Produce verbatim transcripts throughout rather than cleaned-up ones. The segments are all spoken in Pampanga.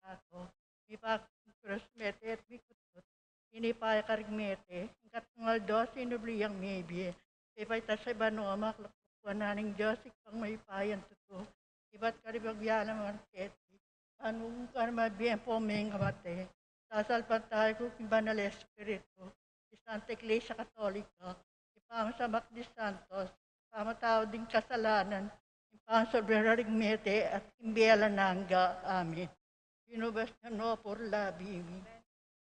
Ako, mipakuras mete at mikutut. Ini pa karing mete, ing katlung aldo sinubli yang mebie. Pepaitas sa banua, maklakwan na ning Dios, Ibpang mayupayang tutu. Ibat kari bagya na marketi. Anu kari mabie pu ming kamate. Sasalpantaya ku king Banal Espiritu, king Santa Iglesia Katolika, king pamasamak ding santos, king pamatawad ding kasalanan, king pangasolbar ring mete, at king bie alang angga. Amen. Ginu, basta no por labi mi.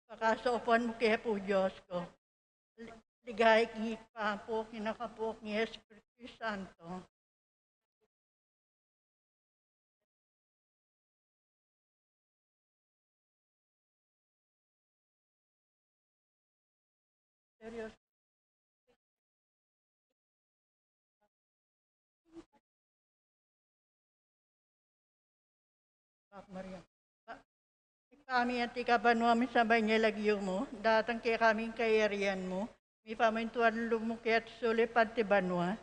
Pakasaupan mu ke pu Dios ku. Li-, ligaya king Ibpa, king Anak, king Espiritu Santo. Seryoso. Ave Maria. Ba-, Ibpa mi, atiu ka banua, misamban ya ing lagyu mu, datang kekami ing kayarian mu, mipamintuan ing lub mu keti sulip anti banua.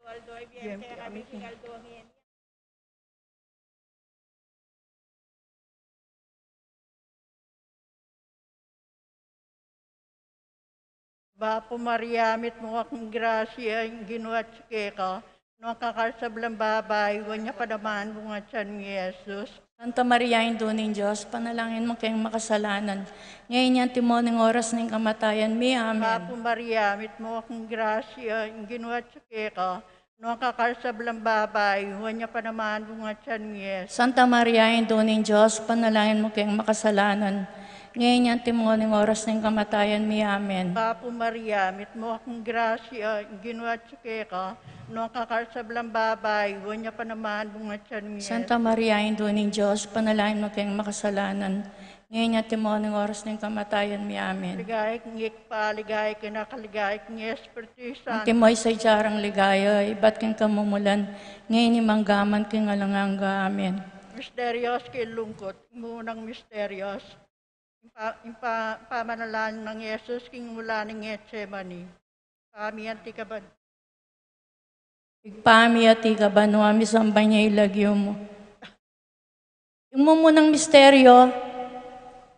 Aldo-aldo ibie mu kekami king aldo ngeni. Bapu Maria, mitmu ka king grasya, ing Ginu atyu keka, nuan ka karing sablang babai, nuan ya pa naman ing bunga ning atian mu, i Jesus. Santa Maria, Indu ning Dios, ipanalangin mu keng makasalanan, ngeni at antimo ning oras ning kamatayan mi. Amen. Bapu Maria, mitmu ka king grasya, ing Ginu atyu keka, nuan ka karing sablang babai, nuan ya pa naman ing bunga ning atian mu, i Jesus. Santa Maria, Indu ning Dios, ipanalangin mu keng makasalanan, ngeni at antimo ning oras ning kamatayan mi. Amen. Bapu Maria, mitmu ka king grasya, ing Ginu atyu keka, nuan ka karing sablang babai, nuan ya pa naman ing bunga ning atian mu, i Jesus. Santa Maria, Indu ning Dios, ipanalangin mu keng makasalanan, ngeni at antimo ning oras ning kamatayan mi. Amen. Ligaya king Ibpa, ligaya king Anak, ligaya king Espiritu Santo. Antimo ing sadya rang ligaya, ibat king kamumulan, ngeni, mangga man king alang angga. Amen. Misterios king lungkut. Ing munang misterios, ing pa-, ing pa-, pamanalangin nang Jesus king mula ning Getsemani. Ibpa mi, atiu ka ban-, Ibpa mi, atiu ka banua, misamban ya ing lagyu mu. Ing mumunang misteryo,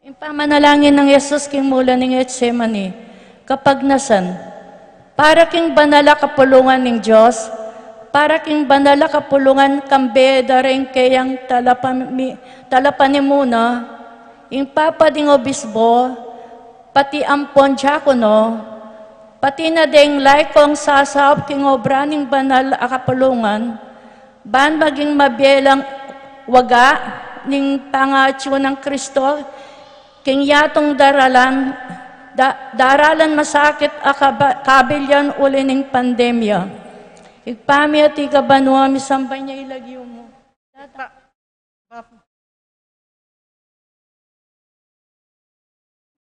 ing pamanalangin nang Jesus king mula ning Getsemani, kapagnasan. Para king banal a kapulungan ning Dios, para king banal a kapulungan, kambe da ring keyang talapami-, talapanimuna, ing Papa ding Obispo, pati ampon diakono, pati na deng laikong sasaup king obra ning banal a kapulungan, ban maging mabie lang waga ning pangatyu nang Kristo king yatung daralan, da-, daralan masakit a kaba-, kabilyan uli ning pandemya. Ibpa mi, atiu ka banua, misamban ya ing lagyu mu. Datang Bapu.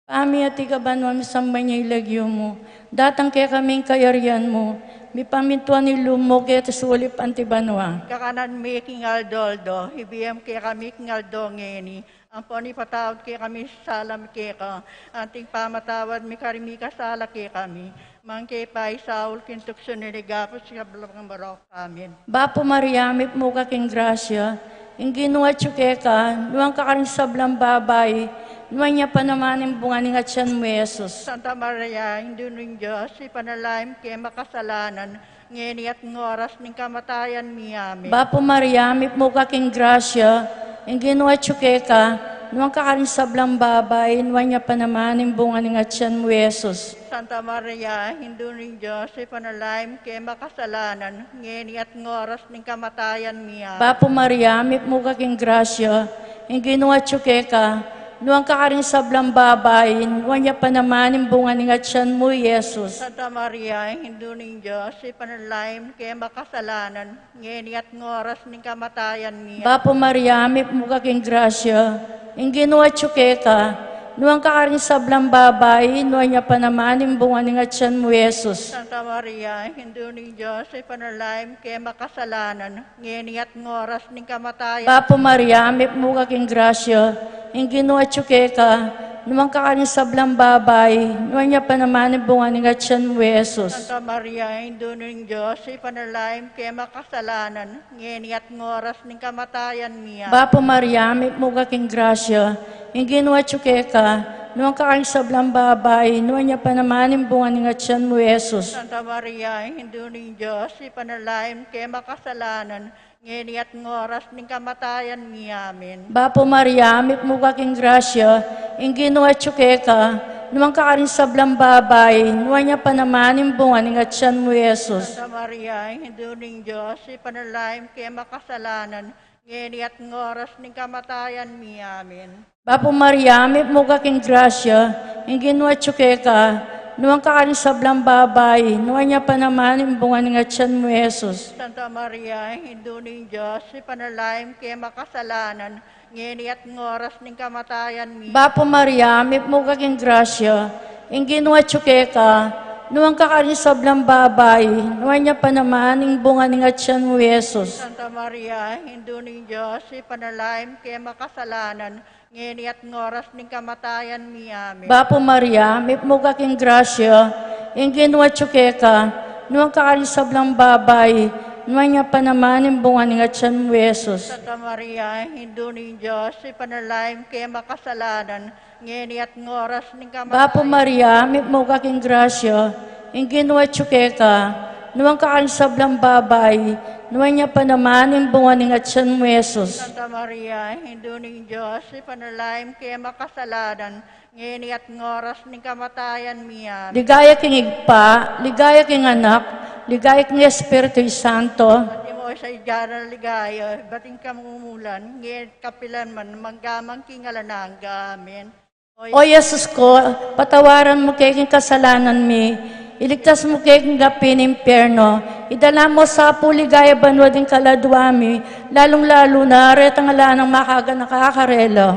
Ibpa mi, atiu ka banua, misamban ya ing lagyu mu. Datang kekami ing kayarian mu. Mipamintuan ing lub mu keti sulip anti banua. Kakanan mi king aldo-aldo, ibie mu kekami king aldo ngeni, ampon ipatawad mu kekami ing sala mi keka, anti ing pamamatawad mi karing mikasala kekami. Manga e mu ke paisaul king tuksu, nune ikabus mu kami king sablang marok. Amen. Bapu Maria, mitmu ka king grasya, ing Ginu atyu keka, nuan ka karing sablang babai, nuan ya pa naman ing bunga ning atyan mu, Jesus. Santa Maria, Indu ning Dios, ipanalangin mu keng makasalanan, ngeni at king oras ning kamatayan mi. Amen. Bapu Maria, mitmu ka king grasya, ing Ginu atyu keka, nuan ka karing sablang babai, nuan ya pa naman ing bunga ning atyan mu, Jesus. Santa Maria, Indu ning Dios, ipanalangin mu keng makasalanan, ngeni at king oras ning kamatayan mi. Amen. Bapu Maria, mitmu ka king grasya, ing Ginu atyu keka, nuan ka karing sablang babai, nuan ya pa naman ing bunga ning atyan mu, Jesus. Santa Maria, Indu ning Dios, ipanalangin mu keng makasalanan, ngeni at king oras ning kamatayan mi. Bapu Maria, mitmu ka king grasya, ing Ginu atyu keka, nuan ka karing sablang babai, nuan ya pa naman ing bunga ning atyan mu, Jesus. Santa Maria, Indu ning Dios, ipanalangin mu keng makasalanan, ngeni at king oras ning kamatayan. Bapu Maria, mitmu ka king grasya, ing Ginu atyu keka, nuan ka karing sablang babai, nuan ya pa naman ing bunga ning atyan mu, Jesus. Santa Maria, Indu ning Dios, ipanalangin mu keng makasalanan, ngeni at king oras ning kamatayan mi. Amen. Bapu Maria, mitmu ka king grasya, ing Ginu atyu keka, nuan ka karing sablang babai, nuan ya pa naman ing bunga ning atyan mu, Jesus. Santa Maria, Indu ning Dios, ipanalangin mu keng makasalanan, ngeni at king oras ning kamatayan mi. Amen. Bapu Maria, mitmu ka king grasya, ing Ginu atyu keka, nuan ka karing sablang babai, nuan ya pa naman ing bunga ning atyan mu, Jesus. Santa Maria, Indu ning Dios, ipanalangin mu keng makasalanan, ngeni at king oras ning kamatayan mi. Amen. Bapu Maria, mitmu ka king grasya, ing Ginu atyu keka, nuan ka karing sablang babai, nuan ya pa naman ing bunga ning atyan mu, Jesus. Santa Maria, Indu ning Dios, ipanalangin mu keng makasalanan, ngeni at king oras ning kamatayan mi. Bapu Maria, mitmu ka king grasya, ing Ginu atyu keka, nuan ka karing sablang babai, nuan ya pa naman ing bunga ning atyan mu, Jesus. Santa Maria, Indu ning Dios, ipanalangin mu keng makasalanan, ngeni at king oras ning kamatayan mi. Amen. Bapu Maria, mitmu ka king grasya, ing Ginu atyu keka, nuan ka karing sablang babai, nuan ya pa naman ing bunga ning atyan mu, Jesus. Santa Maria, Indu ning Dios, ipanalangin mu keng makasalanan, ngeni at king oras ning kamatayan. Bapu Maria, mitmu ka king grasya, ing Ginu atyu keka, nuan ka karing sablang babai, nuan ya pa naman ing bunga ning atyan mu, Jesus. Santa Maria, Indu ning Dios, ipanalangin mu keng makasalanan, ngeni at king oras ning kamatayan mi. Amen. Ligaya king Ibpa, ligaya king Anak, ligaya king Espiritu Santo. Antimo ing sadya nang ligaya, ibat king kamumulan, ngeni at kapilan man, mangga man king alang angga. Amen. O Jesus ku, patawaran mu ke king kasalanan mi, iligtas mu ke king api ning impyerno, idala mu sa pu king ligaya banua ding kaladua mi, lalung-lalu na retang ala nang makaganaka karela.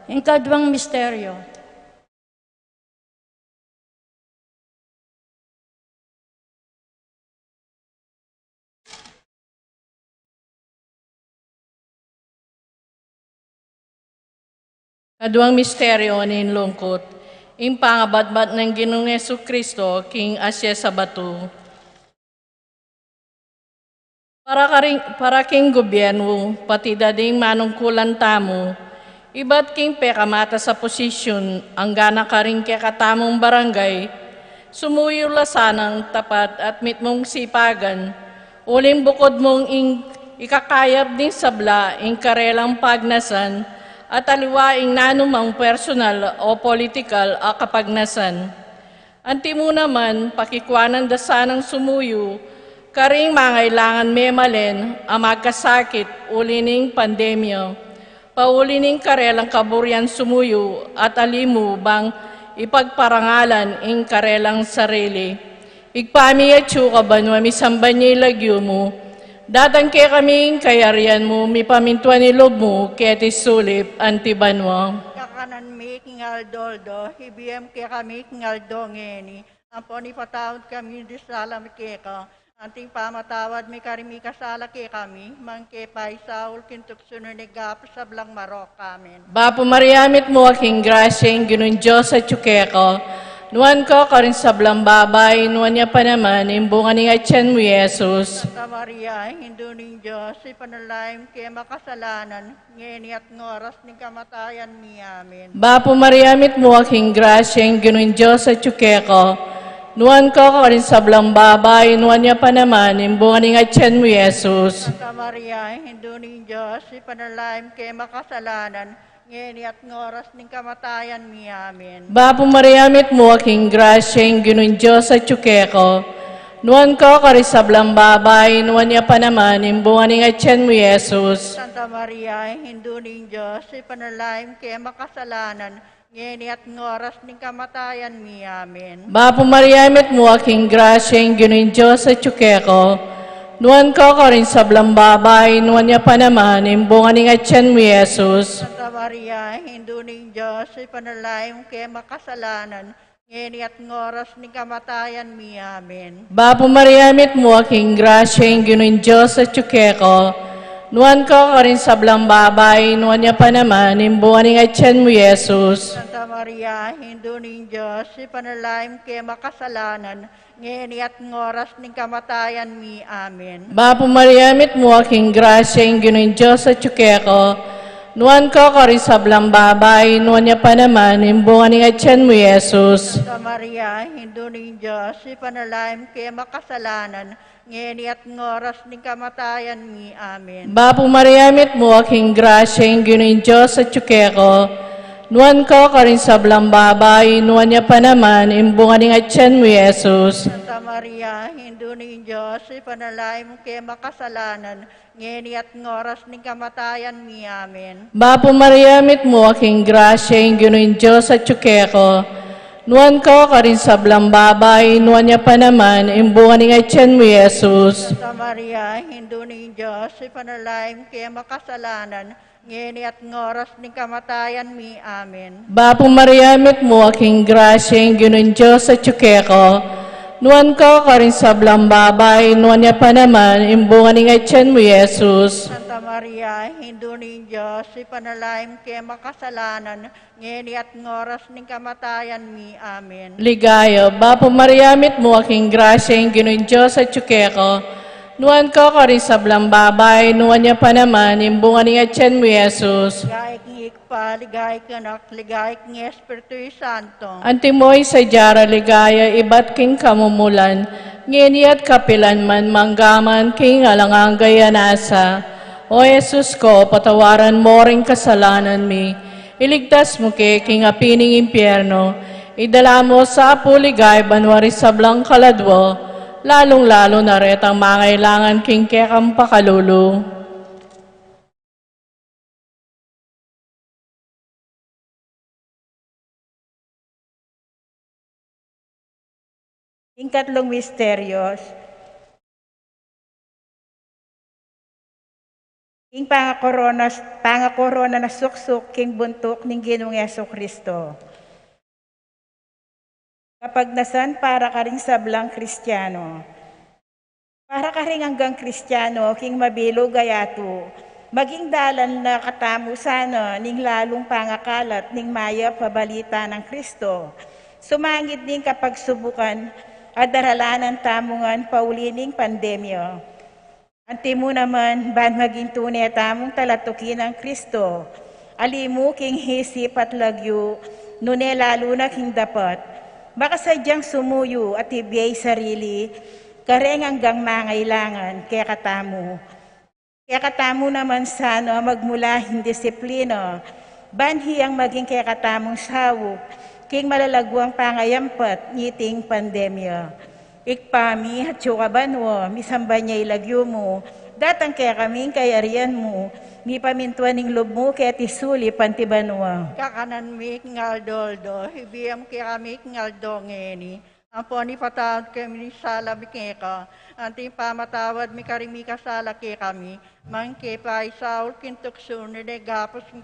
Ing kaduang misteryo. Kaduang misteryo ning lungkut, ing pangabatbat nang Ginung Jesucristo king asie sa batu. Para karing, para king gubyernu, pati da ding manungkulan tamu, ibat king pekamataas a posisyun, angga na karing kekatamung barangay, sumuyu la sanang tapat at mitmung sipagan, uling bukud mung ing ikakayap ding sabla ing karelang pagnasan, at aliwa ing nanumang personal o politikal a kapagnasan. Antimu naman, pakikuanan da sanang sumuyu karing mangailangan memalen a magkasakit uli ning pandemya, pauli ning karelang kaburian sumuyu at alimu bang ipagparangalan ing karelang sarili. Ibpa mi atsu ka banua, misamban ya ing lagyu mu, datang kekami ing kayarian mu, mipamintuan ing lub mu, keti sulip anti banua. Kakanan mi king aldo-aldo, ibie mu kekami king aldo ngeni, Ampon ipatawad kami king sala mi keka, anti ing pamatawad mi karing mikasala kekami, manga e ke paisaul king tuksu nune gapu sablang marok. Amen. Bapu Maria, mitmu ka king grasya, ing Ginung Dios atyu keka. Nuan ka karing sablang babai, nuan ya pa naman ing bunga ning atyan mu, Jesus. Santa Maria, Indu ning Dios, ipanalangin mu kami makasalanan, ngeni at king oras ning kamatayan mi. Amen. Bapu Maria, mitmu ka king grasya, ing Ginung Dios atyu keka. Nuan ka karing sablang babai, nuan ya pa naman ing bunga ning atyan mu, Jesus. Santa Maria, Indu ning Dios, ipanalangin mu kami makasalanan, ngeni at king oras ning kamatayan mi. Amen. Bapu Maria, mitmu ka king grasya, ing Ginung Dios atyu keka. Nuan ka karing sablang babai, nuan ya pa naman ing bunga ning atyan mu, Jesus. Santa Maria, Indu ning Dios, ipanalangin mu kami makasalanan, ngeni at king oras ning kamatayan mi. Amen. Bapu Maria, mitmu ka king grasya, ing Ginung Dios atyu keka. Nuan ka karing sablang babai, nuan ya pa naman ing bunga ning atyan mu, Jesus. Santa Maria, Indu ning Dios, ipanalangin mu kami makasalanan, ngeni at king oras ning kamatayan mi. Amen. Bapu Maria, mitmu ka king grasya, ing Ginung Dios atyu keka. Nuan ka karing sablang babai, nuan ya pa naman ing bunga ning atyan mu, Jesus. Santa Maria, Indu ning Dios, ipanalangin mu kami makasalanan, ngeni at king oras ning kamatayan mi. Amen. Bapu Maria, mitmu ka king grasya, ing Ginung Dios atyu keka. Nuan ka karing sablang babai, nuan ya pa naman ing bunga ning atyan mu, Jesus. Santa Maria, Indu ning Dios, ipanalangin mu kami makasalanan, ngeni at king oras ning kamatayan mi. Amen. Bapu Maria, mitmu ka king grasya, ing Ginung Dios atyu keka. Nuan ka karing sablang babai, nuan ya pa naman ing bunga ning atyan mu, Jesus. Santa Maria, Indu ning Dios, ipanalangin mu kami makasalanan, ngeni at king oras ning kamatayan mi. Amen. Bapu Maria, mitmu ka king grasya, ing Ginung Dios atyu keka. Nuan ka karing sablang babai, nuan ya pa naman ing bunga ning atyan mu, Jesus. Santa Maria, Indu ning Dios, ipanalangin mu kami makasalanan, ngeni at king oras ning kamatayan mi. Amen. Bapu Maria, mitmu ka king grasya, ing Ginung Dios atyu keka. Nuan ka karing sablang babai, nuan ya pa naman ing bunga ning atyan mu, Jesus. Santa Maria, Indu ning Dios, ipanalangin mu kami makasalanan, ngeni at king oras ning kamatayan mi. Amen. Ligaya, Bapu Maria, mitmu ka king grasya, ing Ginung Dios atyu keka. Nuan ka karing sablang babai, nuan ya pa naman ing bunga ning atyan mu, Jesus. Ligaya king Ibpa, ligaya king Anak, ligaya king Espiritu Santo. Antimo ing sadya rang ligaya ibat king kamumulan, ngeni at kapilan man, mangga man king alang angga. Amen. O Jesus ko, patawaran mu ring kasalanan mi, iligtas mu ke king api ning impyerno, idala mu sa pu king banua ring sablang kaladua, lalung-lalu na retang mangailangan king kekang pakalulu. Ing katlung misteryos, ing pangakorona, pangakorona na suksuk king buntuk ning Ginung Jesucristo. Kapagnasan para karing sablang Kristiano. Para karing anggang Kristiano king mabilug a yatu, maging dalan na katamu sana ning lalung pangakalat ning mayap a balita nang Kristo. Sumangid ning kapagsubukan a daralanan tamu ngan pauli ning pandemya. Antimo naman, ban maging tune tamung talatuki nang Kristo, ali mu king isip at lagyu, nune lalu na king dapat, makasadyang sumuyu at ibie ing sarili kareng anggang mangailangan kekatamu. Kekatamu naman sana magmula ing disiplina, ban hiyang maging kekatamung saup king malalaguang pangayampat niting pandemya. Ibpa mi, atsu ka banua, misamban ya ing lagyu mu, datang kekami ing kayarian mu, mipamintuan ing lub mu keti sulip anti banua. Kakanan mi king aldo-aldo ibie mu kekami king aldo ngeni. Ampon ipatawad kami ring sala mi keka, anti ing pamatawad mi karing mikasala kekami, Mangke paisaul king tuksu, nune ikabus ing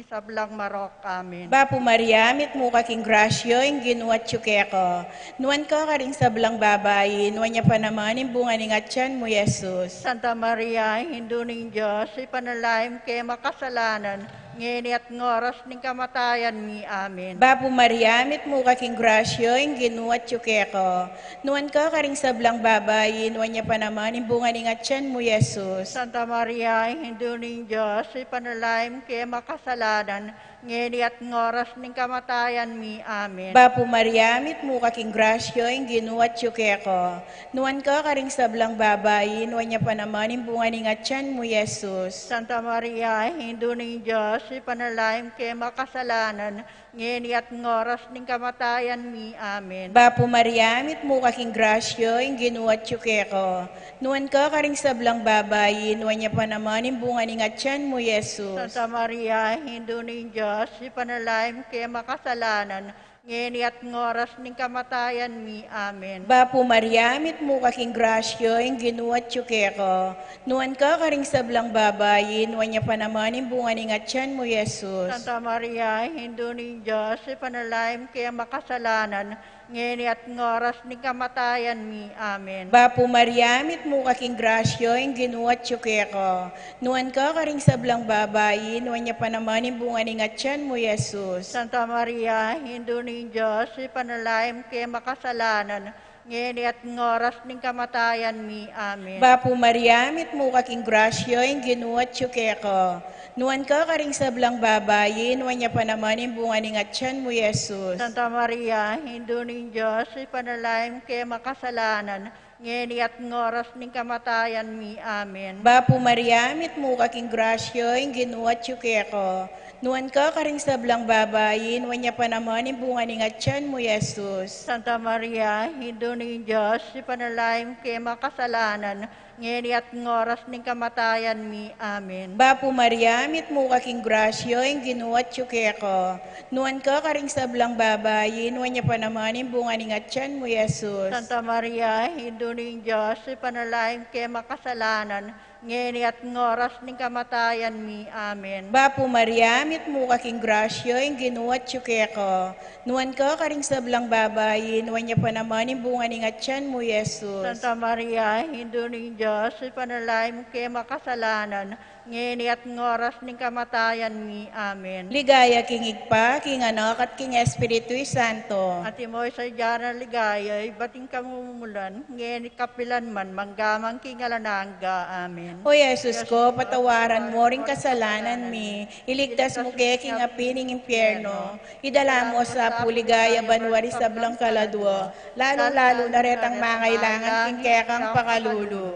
sablang marok. Amen. Bapu Maria, mitmu ka king grasya, ing Ginu atyu keka. Nuan ka karing sablang babai, nuan ya pa naman ing bunga ning atyan mu, Jesus. Santa Maria, Indu ning Dios, ipanalangin mu keng makasalanan, ngeni at ing oras ning kamatayan mi. Amen. Bapu Maria, mitmu ka king grasya, ing Ginu atyu keka. Nuan ka karing sablang babai, nuan ya pa naman ing bunga ning atyan mu, Jesus. Santa Maria, Indu ning Dios, ipanalangin mu keng makasalanan, ngeni at ing oras ning kamatayan mi. Amen. Bapu Maria, mitmu ka king grasya, ing Ginu atyu keka. Nuan ka karing sablang babai, nuan ya pa naman ing bunga ning atyan mu, Jesus. Santa Maria, Indu ning Dios, ipanalangin mu keng makasalanan, ngeni at ing oras ning kamatayan mi. Amen. Bapu Maria, mitmu ka king grasya, ing Ginu atyu keka. Nuan ka karing sablang babai, nuan ya pa naman ing bunga ning atyan mu, Jesus. Santa Maria, Indu ning Dios, ipanalangin mu keng makasalanan, ngeni at ing oras ning kamatayan mi. Amen. Bapu Maria, mitmu ka king grasya, ing Ginu atyu keka. Nuan ka karing sablang babai, nuan ya pa naman ing bunga ning atyan mu, Jesus. Santa Maria, Indu ning Dios, ipanalangin mu keng makasalanan, ngeni at ing oras ning kamatayan mi. Amen. Bapu Maria, mitmu ka king grasya, ing Ginu atyu keka. Nuan ka karing sablang babai, nuan ya pa naman ing bunga ning atyan mu, Jesus. Santa Maria, Indu ning Dios, ipanalangin mu keng makasalanan, ngeni at ing oras ning kamatayan mi. Amen. Bapu Maria, mitmu ka king grasya, ing Ginu atyu keka. Nuan ka karing sablang babai, nuan ya pa naman ing bunga ning atyan mu, Jesus. Santa Maria, Indu ning Dios, ipanalangin mu keng makasalanan, ngeni at ing oras ning kamatayan mi. Amen. Bapu Maria, mitmu ka king grasya, ing Ginu atyu keka. Nuan ka karing sablang babai, nuan ya pa naman ing bunga ning atyan mu, Jesus. Santa Maria, Indu ning Dios, ipanalangin mu keng makasalanan, ngeni at ing oras ning kamatayan mi. Amen. Bapu Maria, mitmu ka king grasya, ing Ginu atyu keka. Nuan ka karing sablang babai, nuan ya pa naman ing bunga ning atyan mu, Jesus. Santa Maria, Indu ning Dios, ipanalangin mu keng makasalanan, ngeni at ing oras ning kamatayan mi. Amen. Bapu Maria, mitmu ka king grasya, ing Ginu atyu keka. Nuan ka karing sablang babai, nuan ya pa naman ing bunga ning atyan mu, Jesus. Santa Maria, Indu ning Dios, ipanalangin mu keng makasalanan, ngeni at ing oras ning kamatayan mi. Amen. Ligaya king Ibpa, king Anak, at king Espiritu Santo. Antimo ing sadya nang ligaya, ibat king kamumulan, ngeni kapilan man, mangga man king alang angga. Amen. O Jesus ko, patawaran mu ring kasalanan mi, iligtas mu ke king api ning impyerno, idala mu sa pu king ligaya banua ring sablang kaladua, lalung-lalu na retang mangailangan king kekang pakalulu.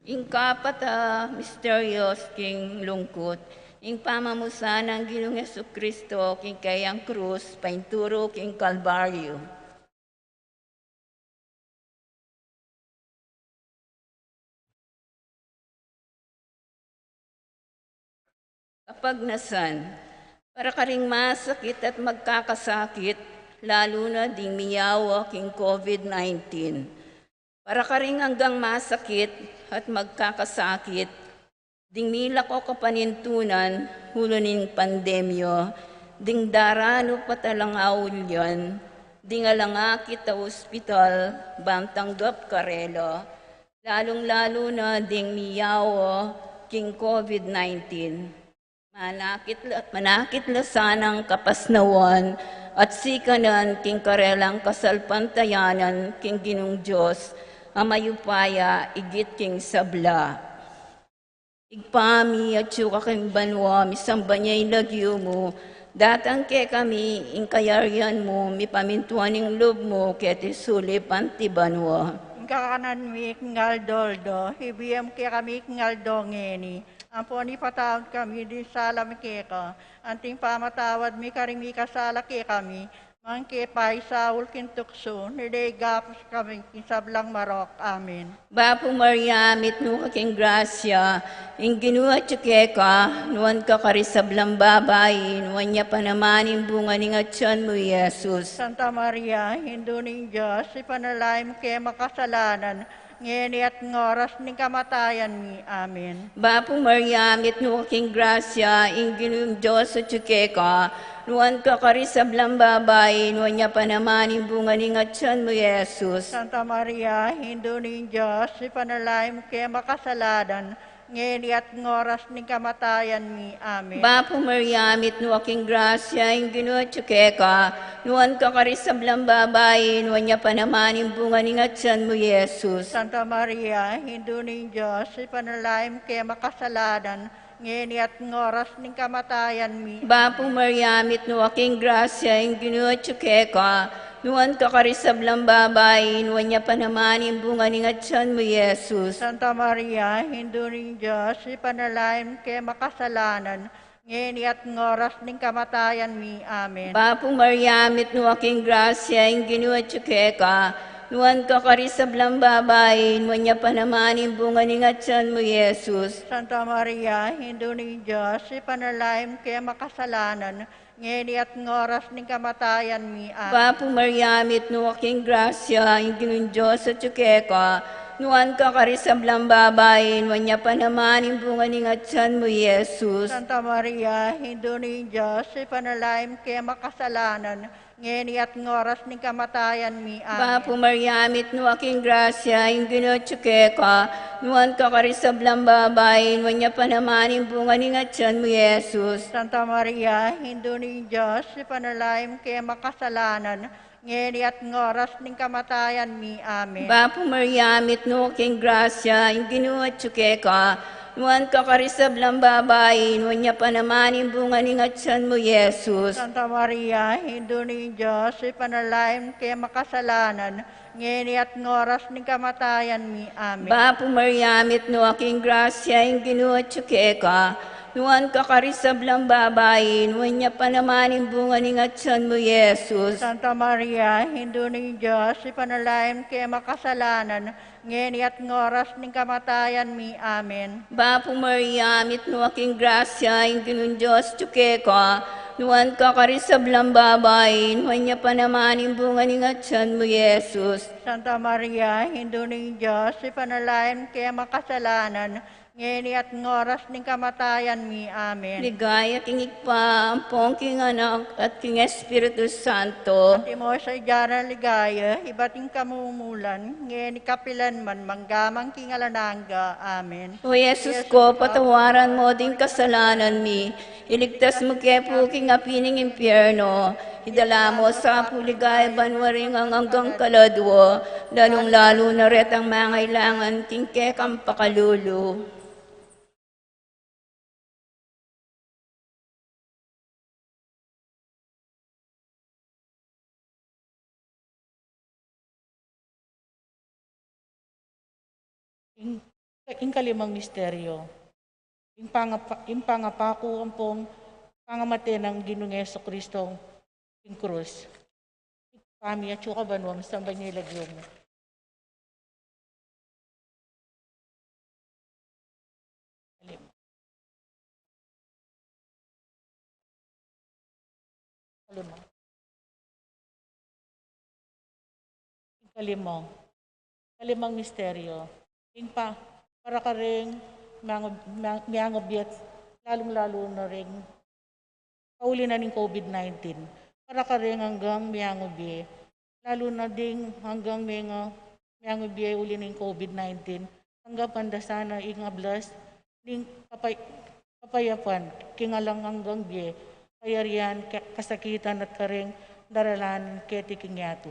Ing kapat a misteryos king lungkut, ing pamamusan nang Ginung Jesucristo king keyang krus, painturu king Kalbaryo. Kapagnasan, para karing masakit at magkakasakit, lalu na ding miyawa king COVID nineteen. Para karing anggang masakit at magkakasakit, ding milako kapanintunan ulu ning pandemya, ding daranup at alang aulyan, ding alang akit a ospital, ban tanggap karela, lalung-lalu na ding miyawa king COVID nineteen. Manakit la, manakit la sanang kapasnawan at sikanan king karelang kasalpantayanan king Ginung Dios a mayupaya igit king sabla. Ibpa mi, atsu ka king banua, misamban ya ing lagyu mu, datang kekami ing kayarian mu, mipamintuan ing lub mu keti sulip anti banua. Ing kakanan mi king aldo-aldo, ibie mu kekami king aldo ngeni. Ampon ipatawad kami ding sala mi keka, anti ing pamatawad mi karing mikasala kekami. Mangke paisaul king tuksu, nune ikabus kami king sablang marok. Amen. Bapu Maria, mitmu ka king grasya, ing Ginu atyu keka, nuan ka karing sablang babai, nuan ya pa naman ing bunga ning atyan mu, Jesus. Santa Maria, Indu ning Dios, ipanalangin mu keng makasalanan, ngeni at king oras ning kamatayan mi. Amen. Bapu Maria, mitmu ka king grasya, ing Ginung Dios atyu keka, nuan ka karing sablang babai, nuan ya pa naman ing bunga ning atyan mu, Jesus. Santa Maria, Indu ning Dios, ipanalangin mu keng makasalanan, ngeni at king oras ning kamatayan mi. Amen. Bapu Maria, mitmu ka king grasya, ing Ginu atyu keka, nuan ka karing sablang babai, nuan ya pa naman ing bunga ning atyan mu, Jesus. Santa Maria, Indu ning Dios, ipanalangin mu keng makasalanan, ngeni at king oras ning kamatayan mi. Bapu Maria, mitmu ka king grasya, ing Ginu atyu keka, nuan ka karing sablang babai, nuan ya pa naman ing bunga ning atyan mu, Jesus. Santa Maria, Indu ning Dios, ipanalangin mu keng makasalanan, ngeni at king oras ning kamatayan mi. Amen. Bapu Maria, mitmu ka king grasya, ing Ginu atyu keka, nuan ka karing sablang babai, nuan ya pa naman ing bunga ning atyan mu, Jesus. Santa Maria, Indu ning Dios, ipanalangin mu keng makasalanan, ngeni at king oras ning kamatayan mi. Amen. Bapu Maria, mitmu ka king grasya, ing Ginung Dios atyu keka, nuan ka karing sablang babai, nuan ya pa naman ing bunga ning atyan mu, Jesus. Santa Maria, Indu ning Dios, ipanalangin mu keng makasalanan, ngeni at king oras ning kamatayan mi. Amen. Bapu Maria, mitmu ka king grasya, ing Ginu atyu keka, nuan ka karing sablang babai, nuan ya pa naman ing bunga ning atyan mu, Jesus. Santa Maria, Indu ning Dios, ipanalangin mu keng makasalanan, ngeni at king oras ning kamatayan mi. Amen. Bapu Maria, mitmu ka king grasya, ing Ginu atyu keka, nuan ka karing sablang babai, nuan ya pa naman ing bunga ning atyan mu, Jesus. Santa Maria, Indu ning Dios, ipanalangin mu keng makasalanan, ngeni at king oras ning kamatayan mi. Amen. Bapu Maria, mitmu ka king grasya, ing Ginu atyu keka, nuan ka karing sablang babai, nuan ya pa naman ing bunga ning atyan mu, Jesus. Santa Maria, Indu ning Dios, ipanalangin mu keng makasalanan, ngeni at king oras ning kamatayan mi. Amen. Bapu Maria, mitmu ka king grasya, ing Ginung Dios atyu keka, nuan ka karing sablang babai, nuan ya pa naman ing bunga ning atyan mu, Jesus. Santa Maria, Indu ning Dios, ipanalangin mu keng makasalanan, ngeni at king oras ning kamatayan mi. Amen. Ligaya king Ibpa, ampon king Anak, at king Espiritu Santo. Antimo sa idyang ligaya, ibat king kamumulan, ngeni kapilan man, mangga man king alang angga. Amen. O Jesus ko, patawaran mo ding kasalanan mi, iligtas mu ke pu king api ning impyerno, idala mo sa pu king ligaya banua ring anggang kaladua, lalung-lalu na retang mangailangan king kekang pakalulu. Ing, ing kalimang misteryo, ing pangapa-, ing pangapaku ampong pangamate nang Ginung Jesucristo king krus. Ibpa mi, atsu ka banua, misamban ya ing lagyu mu. Kalima. Kalima. Kalima. Kalimang misteryo. Ing pa, para karing miangu-, miang-, miangubi at lalung-lalu na ring kauli na ning COVID nineteen. Para karing anggang miangubi, lalu na ding anggang menga miangubi uli ning COVID nineteen. Tanggapan da sana ing ablas ning kapay-, kapayapan, king alang anggang bie, kayarian, ka-, kasakitan at karing daralan keti king yatu.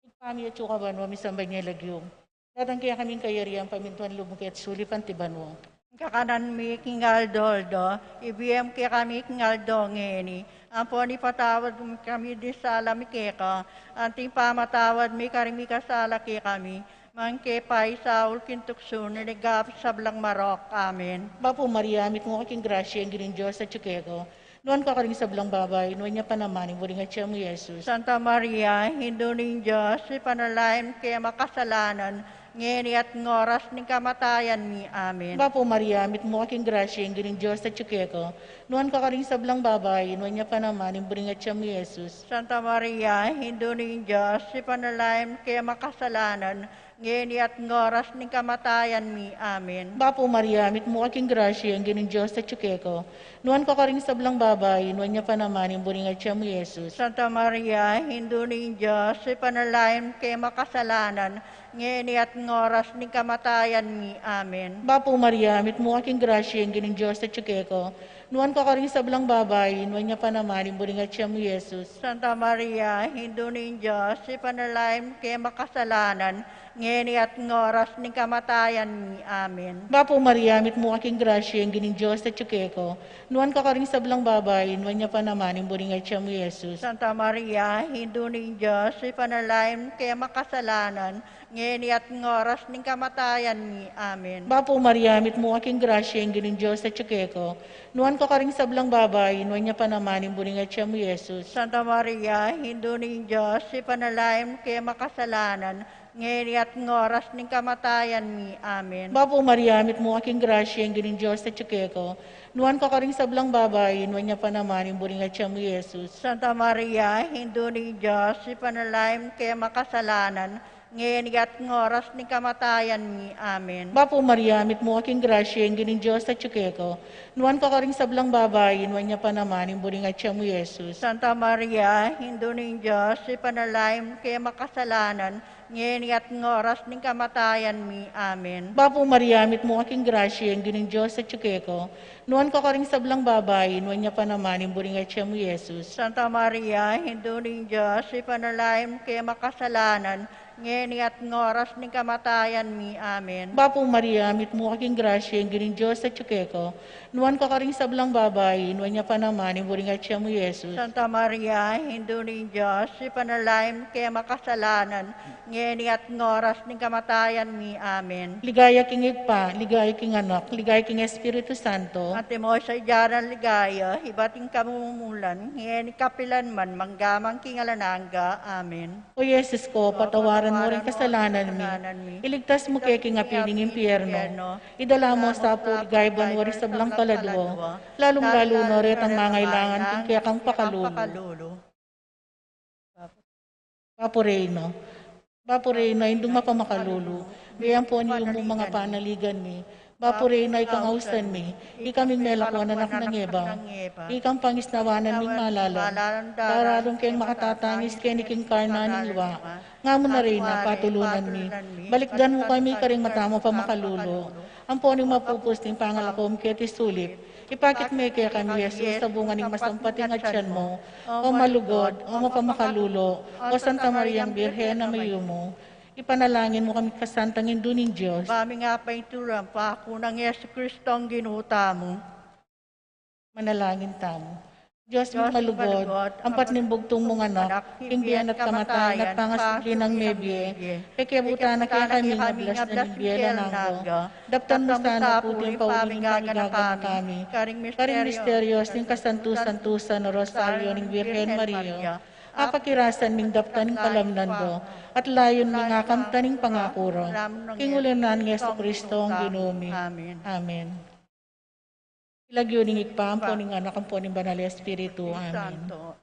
Ibpa mi, atsu ka banua, misamban ya ing lagyu mu. Datang kekami ing kayarian mu, pamintuan ing lub mu keti sulip anti banua. Ing kakanan mi king aldo-aldo, ibie mu kekami king aldo ngeni. Ampon ipatawad mu kekami ding sala mi keka, anti ing pamatawad mi karing mikasala kekami. Mangke paisaul king tuksu, nune ikabus king sablang marok. Amen. Bapu Maria, mitmu ka king grasya, ing Ginung Dios atyu keka. Nuan ka karing sablang babai, nuan ya pa naman ing bunga ning atyan mu, i Jesus. Santa Maria, Indu ning Dios, ipanalangin mu kaming makasalanan, ngeni at king oras ning kamatayan mi. Amen. Bapu Maria, mitmu ka king grasya, ing Ginung Dios atyu keka. Nuan ka karing sablang babai, nuan ya pa naman ing bunga ning atyan mu, i Jesus. Santa Maria, Indu ning Dios, ipanalangin mu kaming makasalanan, ngeni at king oras ning kamatayan mi. Amen. Bapu Maria, mitmu ka king grasya, ing Ginung Dios atyu keka. Nuan ka karing sablang babai, nuan ya pa naman ing bunga ning atyan mu, i Jesus. Santa Maria, Indu ning Dios, ipanalangin mu kaming makasalanan, ngeni at king oras ning kamatayan mi. Amen. Bapu Maria, mitmu ka king grasya, ing Ginung Dios atyu keka. Nuan ka karing sablang babai, nuan ya pa naman ing bunga ning atyan mu, i Jesus. Santa Maria, Indu ning Dios, ipanalangin mu kaming makasalanan, ngeni at king oras ning kamatayan mi. Amen. Bapu Maria, mitmu ka king grasya, ing Ginung Dios atyu keka. Nuan ka karing sablang babai, nuan ya pa naman ing bunga ning atyan mu, i Jesus. Santa Maria, Indu ning Dios, ipanalangin mu kaming makasalanan, ngeni at king oras ning kamatayan mi. Amen. Bapu Maria, mitmu ka king grasya, ing Ginung Dios atyu keka. Nuan ka karing sablang babai, nuan ya pa naman ing bunga ning atyan mu, i Jesus. Santa Maria, Indu ning Dios, ipanalangin mu kaming makasalanan, ngeni at king oras ning kamatayan mi. Amen. Bapu Maria, mitmu ka king grasya, ing Ginung Dios atyu keka. Nuan ka karing sablang babai, nuan ya pa naman ing bunga ning atyan mu, i Jesus. Santa Maria, Indu ning Dios, ipanalangin mu kaming makasalanan, ngeni at king oras ning kamatayan mi. Amen. Bapu Maria, mitmu ka king grasya, ing Ginung Dios atyu keka. Nuan ka karing sablang babai, nuan ya pa naman ing bunga ning atyan mu, i Jesus. Santa Maria, Indu ning Dios, ipanalangin mu kaming makasalanan, ngeni at king oras ning kamatayan mi. Amen. Bapu Maria, mitmu ka king grasya, ing Ginung Dios atyu keka. Nuan ka karing sablang babai, nuan ya pa naman ing bunga ning atyan mu, i Jesus. Santa Maria, Indu ning Dios, ipanalangin mu kaming makasalanan, ngeni at king oras ning kamatayan mi. Amen. Bapu Maria, mitmu ka king grasya, ing Ginung Dios atyu keka. Nuan ka karing sablang babai, nuan ya pa naman ing bunga ning atyan mu, i Jesus. Santa Maria, Indu ning Dios, ipanalangin mu kaming makasalanan, ngeni at king oras ning kamatayan mi. Amen. Ligaya king Ibpa, ligaya king Anak, ligaya king Espiritu Santo. Antimo sa dyanan ligaya, ibat king kamumulan, ngeni kapilan man, mangga man king alang angga. Amen. O Jesus ko, patawaran mu ring kasalanan mi. Iligtas mu kami king api ning impyerno. Idala mu sa pu king banua ring sablang kaladua, lalung-lalu na retang mangailangan king kekang pakalulu. Bapu Reyna, Bapu Reyna, Indung mapamakalulu, bie ampon ing manga panaligan mi. Bapu Reyna, ikang ausan mi, ikaming melakwan anak nang Eva, ikang pangisnawanan ming malalam, daralung keng makatatangis keni king karna ning lua. Nga mu na Reyna, patulunan mi, balikdan mu kami karing mata mapamakalulu, ampon ing mapupus ning pangalako mi keti sulip. Ipakit me kekami i Jesus a bunga ning masampat ing atyan mu. O malugud, o mapamakalulu, o Santa Mariang Birhen a mayumu, ipanalangin mu kami king Santang Indu ning Dios. Ba ming apainturan, paku nang Jesucristong Ginu tamu. Manalangin tamu. Dios ming malugud, ampat ning bugtung mung Anak, king bie na at kamatayan at pangasubli nang mebie, pekiabutan na kekami ing ablas na ning bie alang angga. Daptan mu sana pu king pauli ning pamiganaka mi karing misteryos ning kasantu-santusan a Rosaryo ning Birhen Maria, apakirasan ming daptan ing kalamnan da, at layun ming akamtan ing pangaku ra. King uling nang Jesucristong Ginu mi. Amen. King lagyu ning Ibpa, ampo ning Anak, ampo ning Banal a Espiritu. Amen. Amen.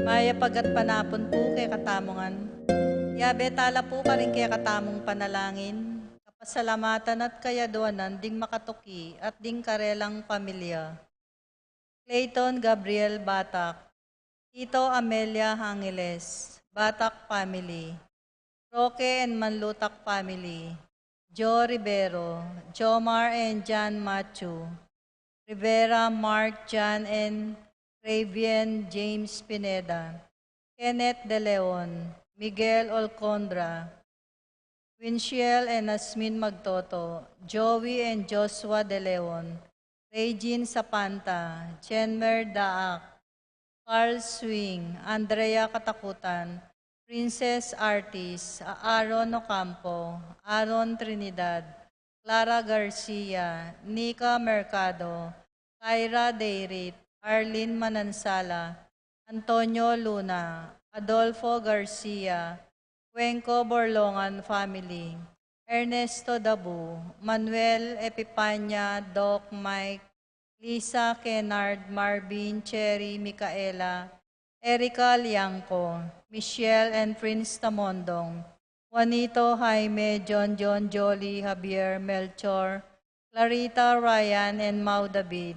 Mayap a gatpanapun pu kekatamu ngan. Yabe tala pu karing kekatamung panalangin, kapasalamatan at kayaduanan ding makatuki at ding karelang pamilya. Clayton Gabriel Batak, Tito Amelia Angeles, Batak family, Roque and Manlutak family, Joe Rivero, Jomar and John Matthew, Rivera, Mark, John and Ravian James Pineda, Kenneth De Leon, Miguel Olcondra, Winchiel and Asmin Magtoto, Joey and Joshua De Leon, Regine Sapanta, Jenmer Daak, Carl Swing, Andrea Katakutan, Princess Artis, Aaron Ocampo, Aaron Trinidad, Clara Garcia, Nika Mercado, Kyra Deirit, Arlene Manansala, Antonio Luna, Adolfo Garcia, Cuenco Borlongan family, Ernesto Dabu, Manuel Epipania, Doc Mike, Lisa Kennard, Marvin, Cherry, Micaela, Erica Liangco, Michelle and Prince Tamondong, Juanito, Jaime, John John, Jolly, Javier, Melchor, Clarita, Ryan and Mau David,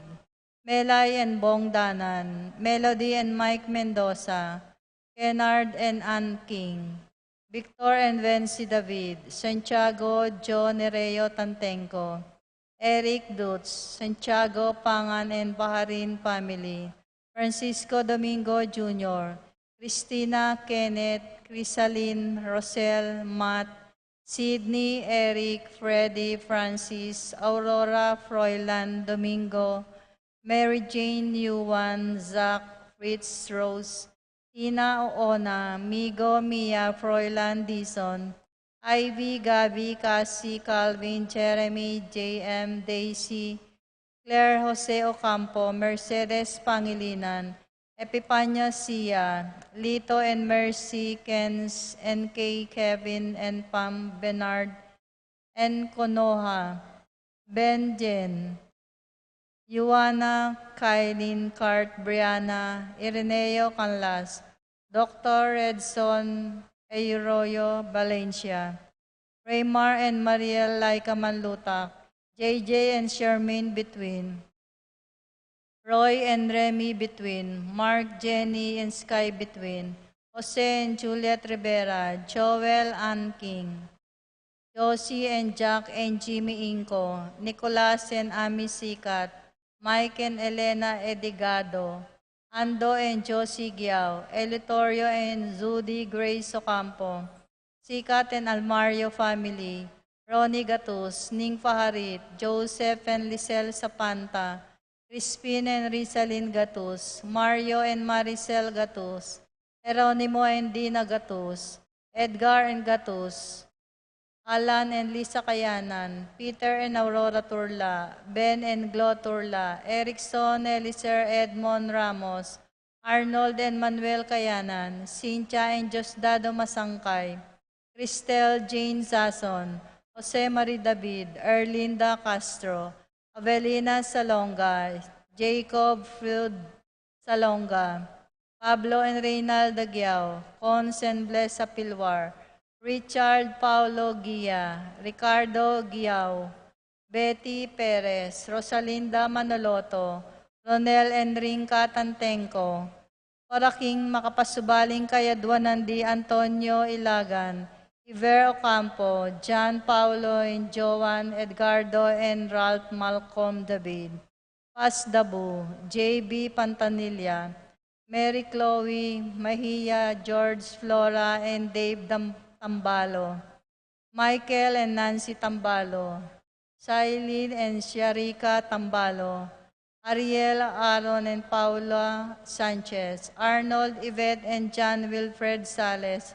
Melay and Bong Danan, Melody and Mike Mendoza, Kennard and Ann King, Victor and Vency David, Santiago, Joe Nereo Tantenco, Eric Dutz, Santiago Pangan and Baharin family, Francisco Domingo Junior, Christina, Kenneth, Crisalin, Rosel, Matt, Sydney, Eric, Freddy, Francis, Aurora, Froilan, Domingo, Mary Jane, Yuan, Zach, Fritz, Rose, Tina, Oona, Migo, Mia, Froilan, Dizon, Ivy, Gabby, Cassie, Calvin, Jeremy, J M, Daisy, Claire, Jose Ocampo, Mercedes Pangilinan, Epipania Sia, Lito and Mercy, Kens, N K, Kevin and Pam, Bernard and Konoha, Ben, Jen, Yuana, Kailin, Cart, Brianna, Ireneo Canlas, Doctor Redson Eiroyo Valencia, Raymar and Mariel Laika Manlutak, J J and Shermaine Between, Roy and Remy Between, Mark, Jenny and Sky Between, Jose and Juliet Rivera, Joel Ann King, Josie and Jack and Jimmy Inco, Nicolas and Ami Sikat, Mike and Elena Edigado, Ando and Josie Giao, Elitorio and Judy Grace Ocampo, Sikat and Almario family, Ronnie Gatus, Ning Faharit, Joseph and Lisel Sapanta, Crispin and Rizalin Gatus, Mario and Maricel Gatus, Jeronimo and Dina Gatus, Edgar and Gatus, Alan and Lisa Kayanan, Peter and Aurora Turla, Ben and Glo Turla, Erickson, Eliser, Edmond Ramos, Arnold and Manuel Kayanan, Cynthia and Diosdado Masangkay, Cristel Jane Zason, Jose Marie David, Erlinda Castro, Avelina Salonga, Jacob Field Salonga, Pablo and Reynalda Giao, Cons and Bless Apilwar, Richard Paulo Guia, Ricardo Giao, Betty Perez, Rosalinda Manoloto, Ronel and Rinca Tantenco, para king makapasubaling kayaduanan di Antonio Ilagan, Iver Ocampo, John Paulo and Joan Edgardo and Ralph Malcolm David, Paz Dabu, J B Pantanilla, Mary Chloe Mahia, George Flora and Dave Dam-, Tambalo, Michael and Nancy Tambalo, Shailene and Sharika Tambalo, Ariel, Aaron and Paula Sanchez, Arnold, Yvette and John Wilfred Sales,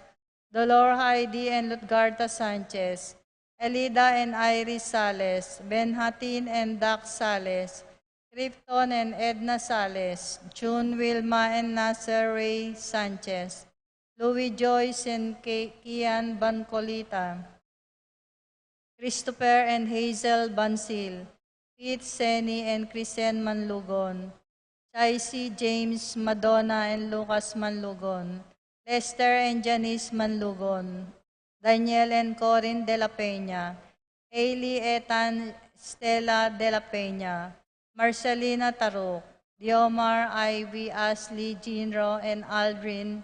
Dolor, Heidi and Lutgarda Sanchez, Elida and Iris Sales, Benhatin and Dax Sales, Clifton and Edna Sales, June, Wilma and Nasser Ray Sanchez, Louis, Joyce and Ke-, Kian Bancolita, Christopher and Hazel Bansil, Pete, Seni and Chrisen Manlugon, Chicey, James, Madonna, and Lucas Manlugon, Lester and Janice Manlugon, Daniel and Corin de la Peña, Hailey, Ethan, Stella de la Peña, Marcelina Taruk, Diomar, Ivy, Ashley, Jinro, and Aldrin,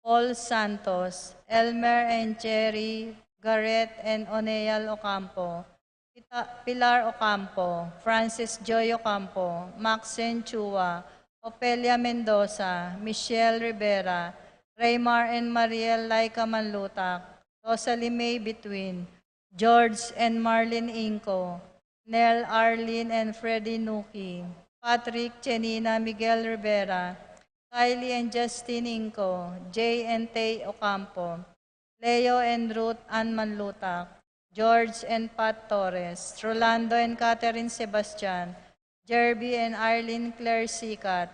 Paul Santos, Elmer and Jerry, Garrett and Oneal Ocampo, Pita-, Pilar Ocampo, Francis Joy Ocampo, Maxine Chua, Ofelia Mendoza, Michelle Rivera, Raymar and Mariel Laika Manlutak, Rosalie May Between, George and Marlene Inco, Nel, Arlene and Freddy Nuki, Patrick, Chenina, Miguel Rivera, Kylie and Justin Inco, Jay and Tay Ocampo, Leo and Ruth Ann Manlutak, George and Pat Torres, Rolando and Catherine Sebastian, Jerby and Arlene Claire Sikat,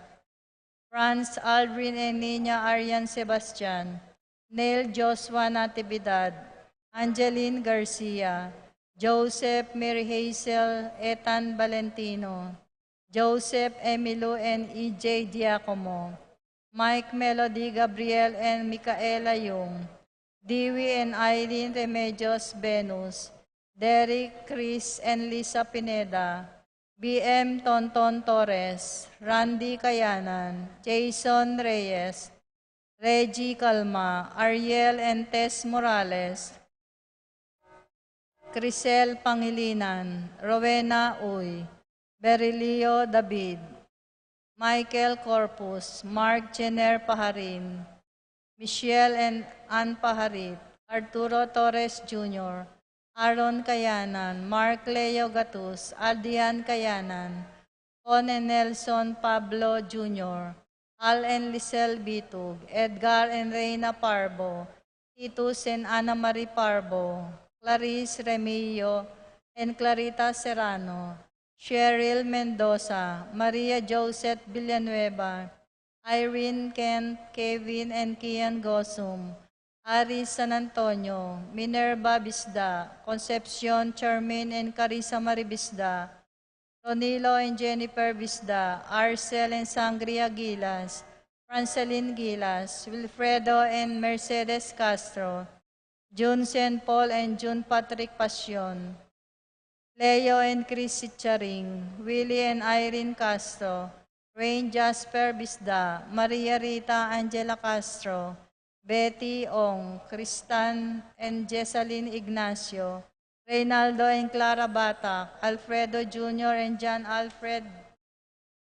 Franz Aldrin and Nina Arian Sebastian, Neil Joshua Natividad, Angeline Garcia, Joseph Mary Hazel Ethan Valentino, Joseph Emilio and E J Giacomo, Mike Melody Gabriel and Micaela Yung, Dewey and Irene Remedios Venus, Derek, Chris and Lisa Pineda, B M Tonton Torres, Randy Kayanan, Jason Reyes, Reggie Calma, Ariel and Tess Morales, Crisel Pangilinan, Rowena Uy, Berilio David, Michael Corpus, Mark Jenner Paharin, Michelle and Ann Paharit, Arturo Torres Junior, Aaron Kayanan, Mark Leo Gatus, Adrian Kayanan, Con and Nelson Pablo Junior, Al and Lisel Bitug, Edgar and Reina Parbo, Titus and Ana Marie Parbo, Clarice Remillo and Clarita Serrano, Cheryl Mendoza, Maria Joseph Villanueva, Irene, Kent, Kevin and Kian Gosum, Aris San Antonio, Minerva Bisda, Concepcion, Charmaine and Carissa Marie Bisda, Ronilo and Jennifer Bisda, Arcel and Sangria Gilas, Francelin Gilas, Wilfredo and Mercedes Castro, June Saint Paul and June Patrick Pasion, Leo and Chris Sicharing, Willie and Irene Castro, Rain Jasper Bisda, Maria Rita Angela Castro, Betty Ong, Kristan and Jessalyn Ignacio, Reynaldo and Clara Batak, Alfredo Junior and John Alfred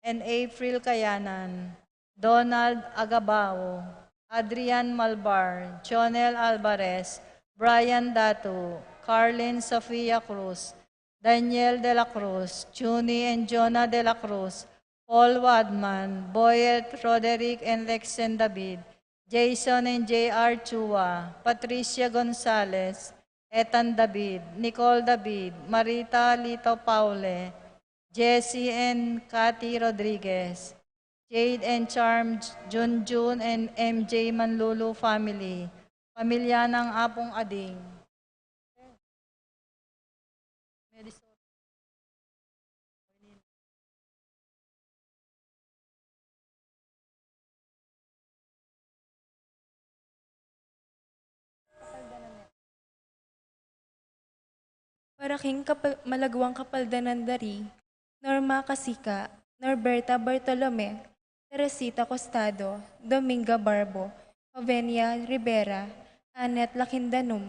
and April Kayanan, Donald Agabao, Adrian Malbar, Jonel Alvarez, Brian Datu, Carlin Sofia Cruz, Daniel de la Cruz, Junie and Jonah de la Cruz, Paul Wadman, Boyet, Roderick and Lexen David, Jason and J R Chua, Patricia Gonzalez, Ethan David, Nicole David, Marita Lito Paule, Jesse and Cathy Rodriguez, Jade and Charm, Junjun and M J Manlulu family, pamilya ng Apong Ading. Para king kapal-, malaguang kapaldanan da ri, Norma Casica, Norberta Bartolome, Teresita Costado, Dominga Barbo, Jovenia Rivera, Annette Lakindanum,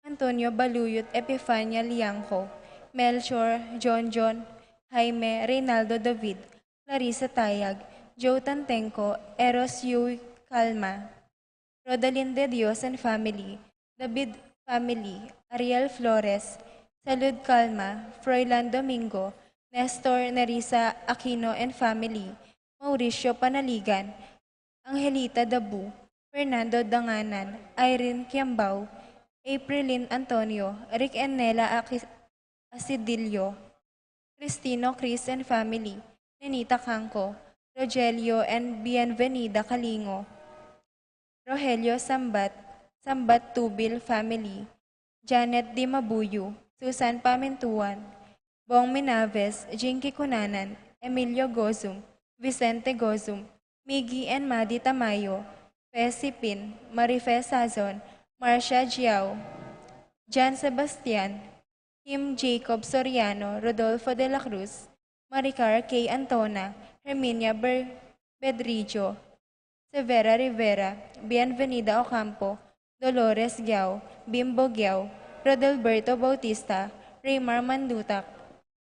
Antonio Baluyot, Epifania Liangco, Melchor, John John, Jaime, Reynaldo David, Clarissa Tayag, Joe Tantengco, Eros Yui Calma, Rodalyn De Dios and family, David family, Ariel Flores, Salud Calma, Froilan Domingo, Nestor Nerissa Aquino and family, Mauricio Panaligan, Angelita Dabu, Fernando Danganan, Irene Kiambao, Aprilin Antonio, Rick and Nela Aki-, Asidillo, Cristino Chris and family, Nenita Cangco, Rogelio and Bienvenida Calingo, Rogelio Sambat, Sambat Tubil family, Janet Dimabuyu, Susan Pamintuan, Bong Minaves, Jinky Cunanan, Emilio Gozum, Vicente Gozum, Miggy and Maddie Tamayo, Fe Sipin, Marife Sazon, Marcia Giao, Jan Sebastian, Kim Jacob Soriano, Rodolfo de la Cruz, Maricar K. Antona, Herminia Ber-, Bedrillo, Severa Rivera, Bienvenida Ocampo, Dolores Giao, Bimbo Giao, Rodalberto Bautista, Raymar Mandutak,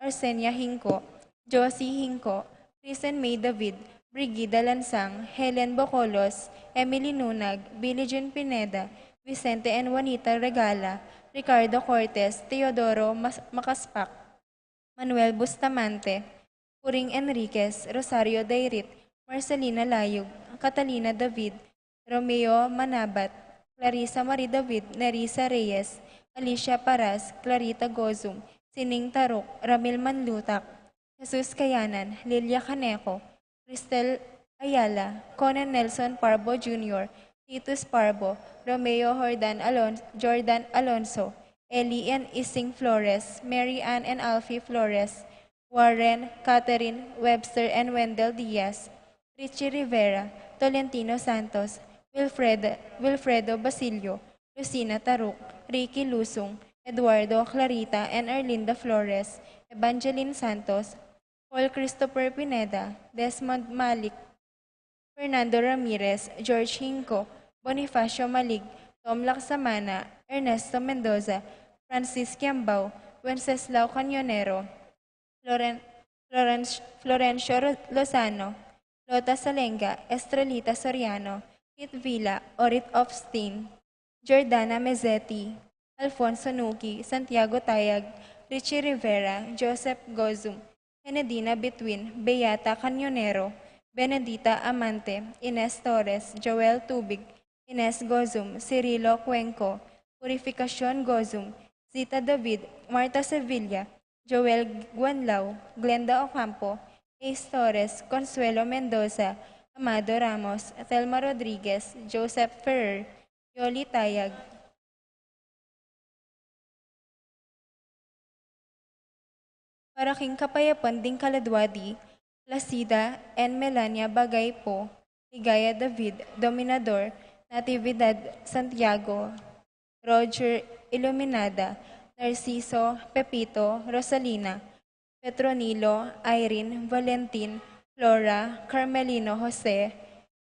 Arsenia Hinco, Josie Hinco, Kristen May David, Brigida Lansang, Helen Bocolos, Emily Nunag, Billie Jean Pineda, Vicente and Juanita Regala, Ricardo Cortes, Teodoro Mas-, Macaspac, Manuel Bustamante, Puring Enriquez, Rosario Dairit, Marcelina Layug, Catalina David, Romeo Manabat, Clarissa Marie David, Nerissa Reyes, Alicia Paras, Clarita Gozum, Sining Taruk, Ramil Manlutak, Jesus Kayanan, Lilia Caneco, Cristel Ayala, Conan Nelson Parbo Junior, Titus Parbo, Romeo Jordan Alon-, Jordan Alonso, Eli and Ising Flores, Mary Ann and Alfie Flores, Warren, Catherine, Webster and Wendell Diaz, Richie Rivera, Tolentino Santos, Wilfredo, Wilfredo Basilio, Lucina Taruk, Ricky Lusung, Eduardo, Clarita and Erlinda Flores, Evangeline Santos, Paul Christopher Pineda, Desmond Malik, Fernando Ramirez, George Hinco, Bonifacio Malig, Tom Laksamana, Ernesto Mendoza, Francis Kiambao, Wenceslao Cañonero, Floren-, Florenc-, Florencio Ro-, Lozano, Lota Salenga, Estrelita Soriano, Pete Villa, Orit Ofstin, Jordana Mezzetti, Alfonso Nuki, Santiago Tayag, Richie Rivera, Joseph Gozum, Henedina Bitwin, Beata Cañonero, Benedita Amante, Ines Torres, Joel Tubig, Ines Gozum, Cirilo Cuenco, Purificacion Gozum, Zita David, Marta Sevilla, Joel Guanlao, Glenda Ocampo, Ace Torres, Consuelo Mendoza, Amado Ramos, Thelma Rodriguez, Joseph Ferrer, Yoli Tayag. Para king kapayapan ding kaladwa di, Placida and Melania Bagaypo, Ligaya David, Dominador, Natividad Santiago, Roger Iluminada, Narciso, Pepito, Rosalina, Petronilo, Irene, Valentin, Flora, Carmelino Jose,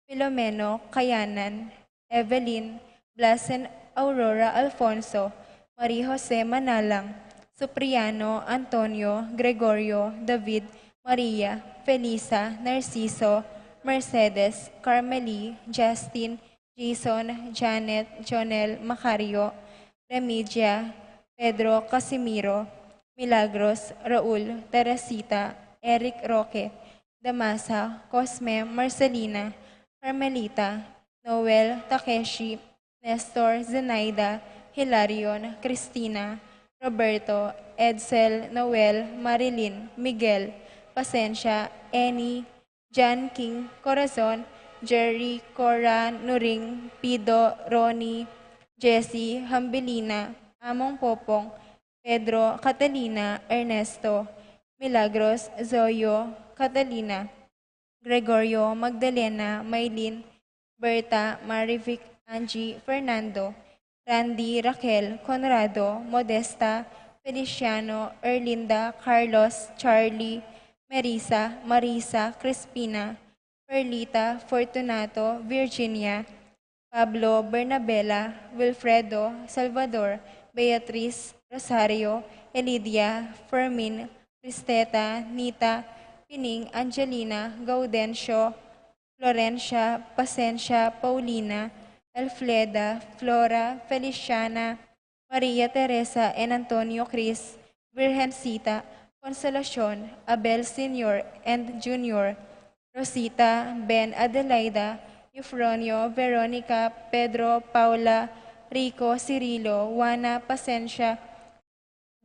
Filomeno, Kayanan, Evelyn, Blasen, Aurora, Alfonso, Marie Jose, Manalang, Supriano, Antonio, Gregorio, David, Maria, Felisa, Narciso, Mercedes, Carmeli, Justin, Jason, Janet, Jonel, Macario, Remidia, Pedro, Casimiro, Milagros, Raul, Teresita, Eric, Roque, Damasa, Cosme, Marcelina, Carmelita, Noel, Takeshi, Nestor, Zenaida, Hilarion, Cristina, Roberto, Edsel, Noel, Marilyn, Miguel, Pasensia, Annie, John King, Corazon, Jerry, Cora, Nuring, Pido, Ronnie, Jessie, Hambilina, Among Popong, Pedro, Catalina, Ernesto, Milagros, Zoyo, Catalina, Gregorio, Magdalena, Maylin, Berta, Marivic, Angie, Fernando, Randy, Raquel, Conrado, Modesta, Feliciano, Erlinda, Carlos, Charlie, Merisa, Marisa, Crispina, Perlita, Fortunato, Virginia, Pablo, Bernabela, Wilfredo, Salvador, Beatriz, Rosario, Elidia, Fermin, Cristeta, Nita, Pining, Angelina, Gaudencio, Florencia, Pasensia, Paulina, Elfleda, Flora, Feliciana, Maria Teresa and Antonio Cris, Virgencita, Consolacion, Abel Senior and Junior, Rosita, Ben, Adelaida, Eufronio, Veronica, Pedro, Paula, Rico, Cirilo, Juana, Pasensia,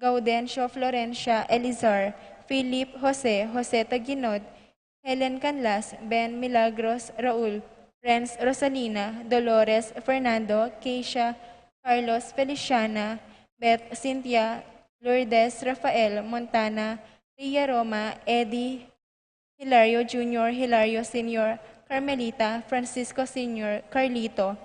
Gaudencio, Florencia, Elizar, Philip, Jose, Jose Taginod, Helen Canlas, Ben, Milagros, Raul, Renz, Rosalina, Dolores, Fernando, Keisha, Carlos, Feliciana, Beth, Cynthia, Lourdes, Rafael, Montana, Ria, Roma, Eddie, Hilario Junior, Hilario Senior, Carmelita, Francisco Senior, Carlito,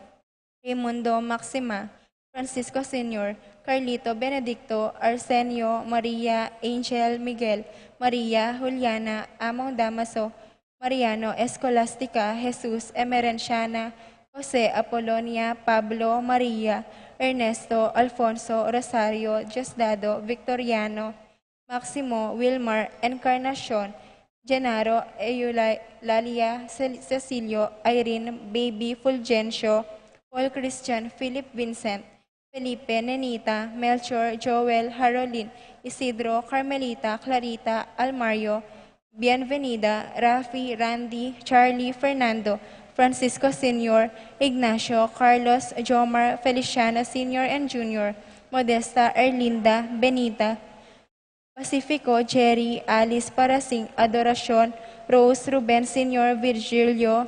Raimundo, Maxima, Francisco Senior, Carlito, Benedicto, Arsenio, Maria, Angel, Miguel, Maria, Juliana, Among Damaso, Mariano, Escolastica, Jesus, Emerenciana, Jose, Apolonia, Pablo, Maria, Ernesto, Alfonso, Rosario, Diosdado, Victoriano, Maximo, Wilmar, Encarnacion, Genaro, Eulalia, Cel-, Cecilio, Irene, Baby, Fulgencio, Paul Christian, Philip Vincent, Felipe, Nenita, Melchor, Joel, Harolin, Isidro, Carmelita, Clarita, Almario, Bienvenida, Rafi, Randy, Charlie, Fernando, Francisco Senior, Ignacio, Carlos, Jomar, Feliciana Senior and Junior, Modesta, Erlinda, Benita, Pacifico, Jerry, Alice, Parasing, Adoracion, Rose, Ruben Senior, Virgilio,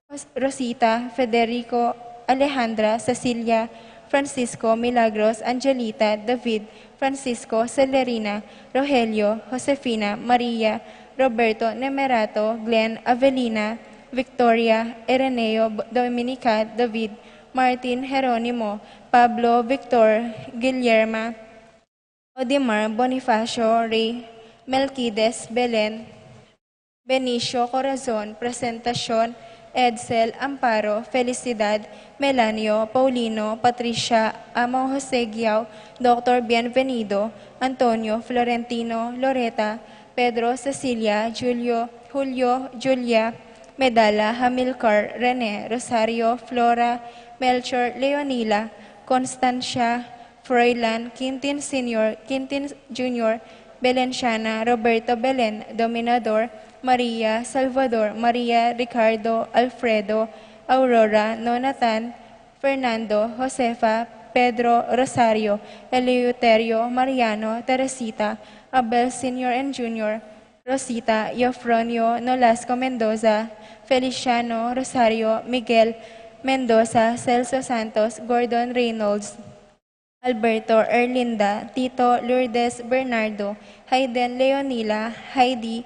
Ros-, Rosita, Federico, Alejandra, Cecilia, Francisco, Milagros, Angelita, David, Francisco, Celerina, Rogelio, Josefina, Maria, Roberto, Nemerato, Glenn, Avelina, Victoria, Ireneo, B-, Dominica, David, Martin, Jeronimo, Pablo, Victor, Guillerma, Odimar, Bonifacio, Ray, Melquides, Belen, Benicio, Corazon, Presentacion, Edsel, Amparo, Felicidad, Melanio, Paulino, Patricia, Among Jose Guiao, Doctor Bienvenido, Antonio, Florentino, Loreta, Pedro, Cecilia, Julio, Julio, Julia, Medala, Hamilcar, Rene, Rosario, Flora, Melchor, Leonila, Constancia, Froilan, Quintin Senior, Quintin Junior, Belenciana, Roberto Belen, Dominador, Maria, Salvador, Maria, Ricardo, Alfredo, Aurora, Nonatan, Fernando, Josefa, Pedro, Rosario, Eleuterio, Mariano, Teresita, Abel Senior and Junior, Rosita, Eufronio, Nolasco Mendoza, Feliciano, Rosario, Miguel, Mendoza, Celso Santos, Gordon Reynolds, Alberto, Erlinda, Tito, Lourdes, Bernardo, Hayden, Leonila, Heidi,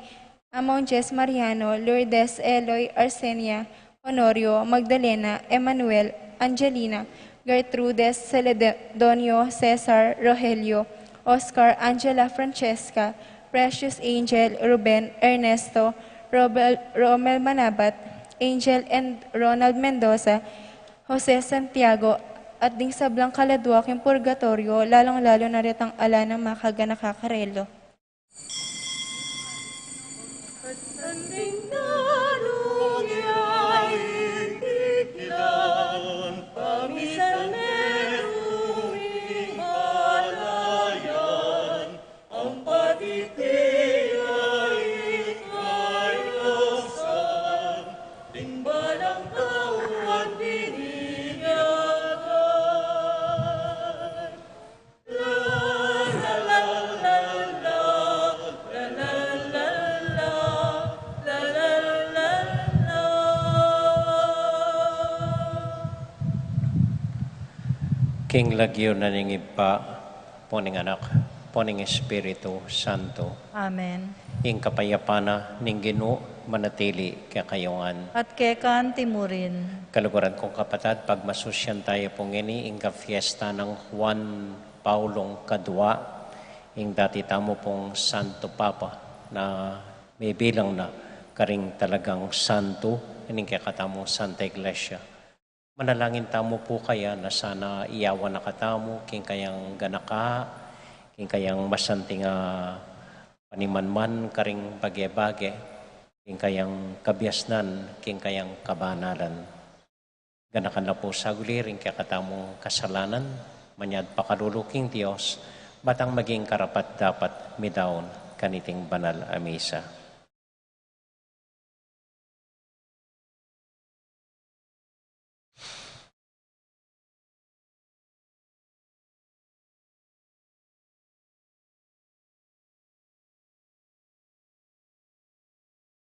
Among Jess, Mariano, Lourdes, Eloy, Arsenia, Honorio, Magdalena, Emmanuel, Angelina, Gertrudes, Celedonio, Cesar, Rogelio, Oscar, Angela, Francesca, Precious, Angel, Ruben, Ernesto, Robel, Romel Manabat, Angel and Ronald Mendoza, Jose Santiago, at ding sablang kaladua king purgatorio, lalong-lalo na retang ala nang makaganaka karela. King lagyu na ning Ibpa, ampo ning Anak, ampo ning Espiritu Santo. Amen. Ing kapayapan na ning Ginu manatili kekayu ngan. At keka naman murin. Kaluguran kung kapatad, pagmasusyan tamu pu ngeni ing kapiesta nang Juan Paulong Kadua, ing dati tamu pung Santo Papa na mibilang na karing talagang santo ning kekatamung Santa Iglesia. Manalangin tamu pu kaya na sana iyawan na katamu king kayang ganaka, king kayang masanting a panimanman karing bage-bage, king kayang kabiasnan, king kayang kabanalan. Ganakan na pu saguli ring kekatamung kasalanan, manyad pakalulu king Dios, ba tang maging karapat-dapat midaun kaniting banal a misa.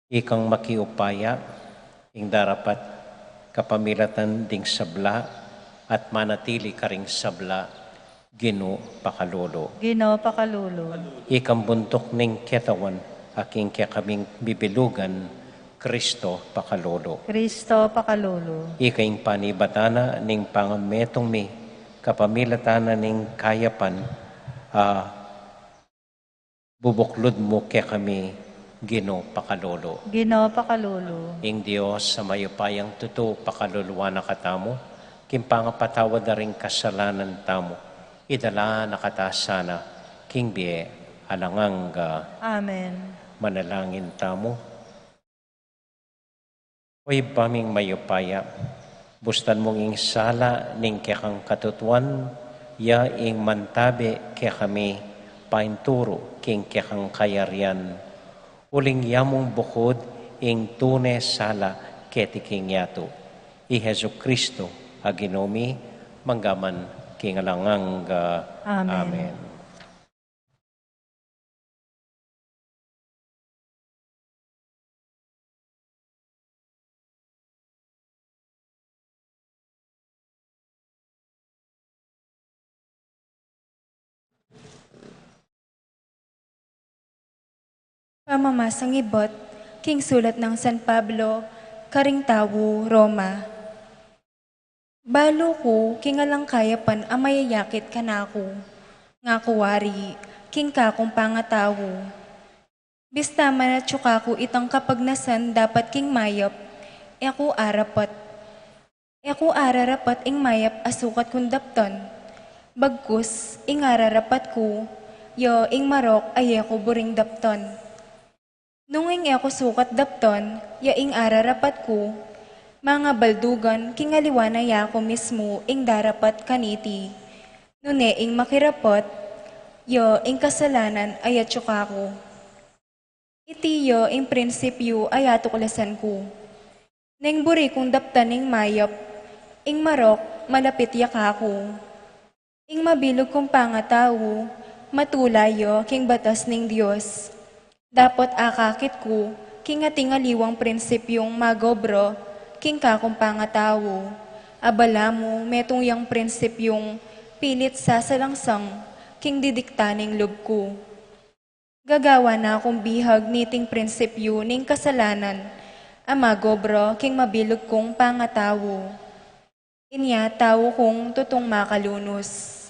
Ikang makiupaya, ing darapat kapamilatan ding sabla at manatili karing sabla, Ginu pakalulu. Ginu pakalulu. Ikang buntuk ning ketawan, King kekaming bibilugan, Kristo pakalulu. Kristo pakalulu. Ika ing panibatan na ning pangametung mi, kapamilatan na ning kayapan, a bubuklud mu kekami, Ginu pakalulu. Ginu pakalulu. Ing Dios a mayupayang tutu pakaluluan na katamu, king pangapatawad da ring kasalanan tamu, idala na kata sana king bie alang angga. Amen. Manalangin tamu. O Ibpa ming mayupaya, bustan mung ing sala ning kekang katutuan, ya ing mantabe kekami painturu king kekang kayarian, uling ya mung bukud ing tune sala keti king yatu. I Jesucristo a Ginu mi, mangga man king alang angga. Amen. Amen. Pamamasang ibat king sulat nang San Pablo karing tau Roma. Balu ku king alang kayapan a mayayakit kanaku, ngaku wari king kakung pangatau. Bista man atyu kaku itang kapagnasan dapat king mayap, e ku arapat. E ku ararapat ing mayap a sukat kung daptan. Bagkus, ing ararapat ku, ya ing marok a e ku buring daptan. Nung ing e ku sukat daptan, ya ing ararapat ku, mangabaldugan king aliwa na yaku mismu ing darapat kaniti. Nune ing makirapat, ya ing kasalanan a atyu kaku. Iti ya ing prinsipyu a atuklasan ku. Neng buri kung daptan ing mayap, ing marok malapit ya kaku. Ing mabilug kung pangatau, matula ya king batas ning Dios. Dapot akakit ku king ating aliwang prinsipyung magobra king kakung pangatau. Abala mu metung yang prinsipyung pilit sasalangsang king didikta ning lub ku. Gagawan na kung bihag niting prinsipyu ning kasalanan a magobra king mabilug kung pangatau. Inya tau kung tutung makalunus.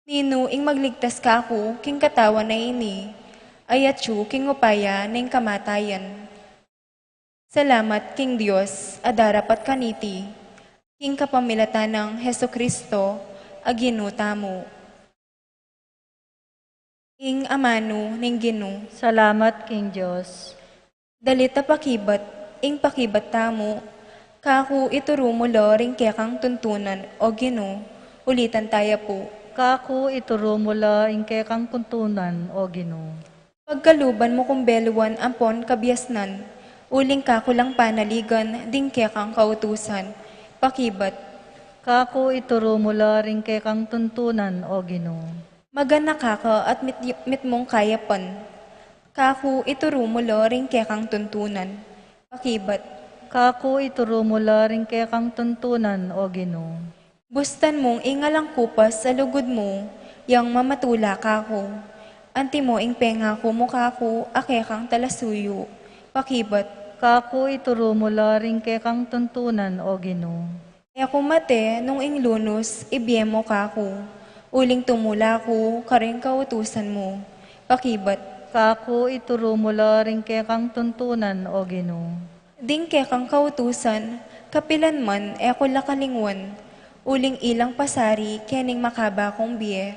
Ninu ing magligtas kaku king katawan a ini, a atyu king upaya ning kamatayan? Salamat king Dios a darapat kaniti, king kapamilatan nang Jesucristo a Ginu tamu. Ing amanu ning Ginu. Salamat king Dios. Dalit a pakibat, ing pakibat tamu, kaku ituru mu la ring kekang tuntunan, o Ginu, ulitan taya pu. Kaku ituru mu la ing kekang tuntunan, o Ginu. Pagkaluban mu kung beluan ampon kabiasnan, uling kaku lang panaligan ding kekang kautusan, pakibat. Kaku ituru mu la ring kekang tuntunan, o Ginu. Maganaka ka at mit-, mitmung kayapan. Kaku ituru mu la ring kekang tuntunan, pakibat. Kaku ituru mu la ring kekang tuntunan, o Ginu. Bustan mung ing alang kupas a lugud mu, yang mamatula kaku. Antimo ing pengaku mu kaku a kekang talasuyu, pakibat. Kaku ituru mu la ring kekang tuntunan, o Ginu. E ku mate nung ing lunus ibie mu kaku, uling tumula ku karing kautusan mu, pakibat. Kaku ituru mu la ring kekang tuntunan, o Ginu. Ding kekang kautusan, kapilan man e ku la kalingwan, uling ilang pasari kening makaba kung bie,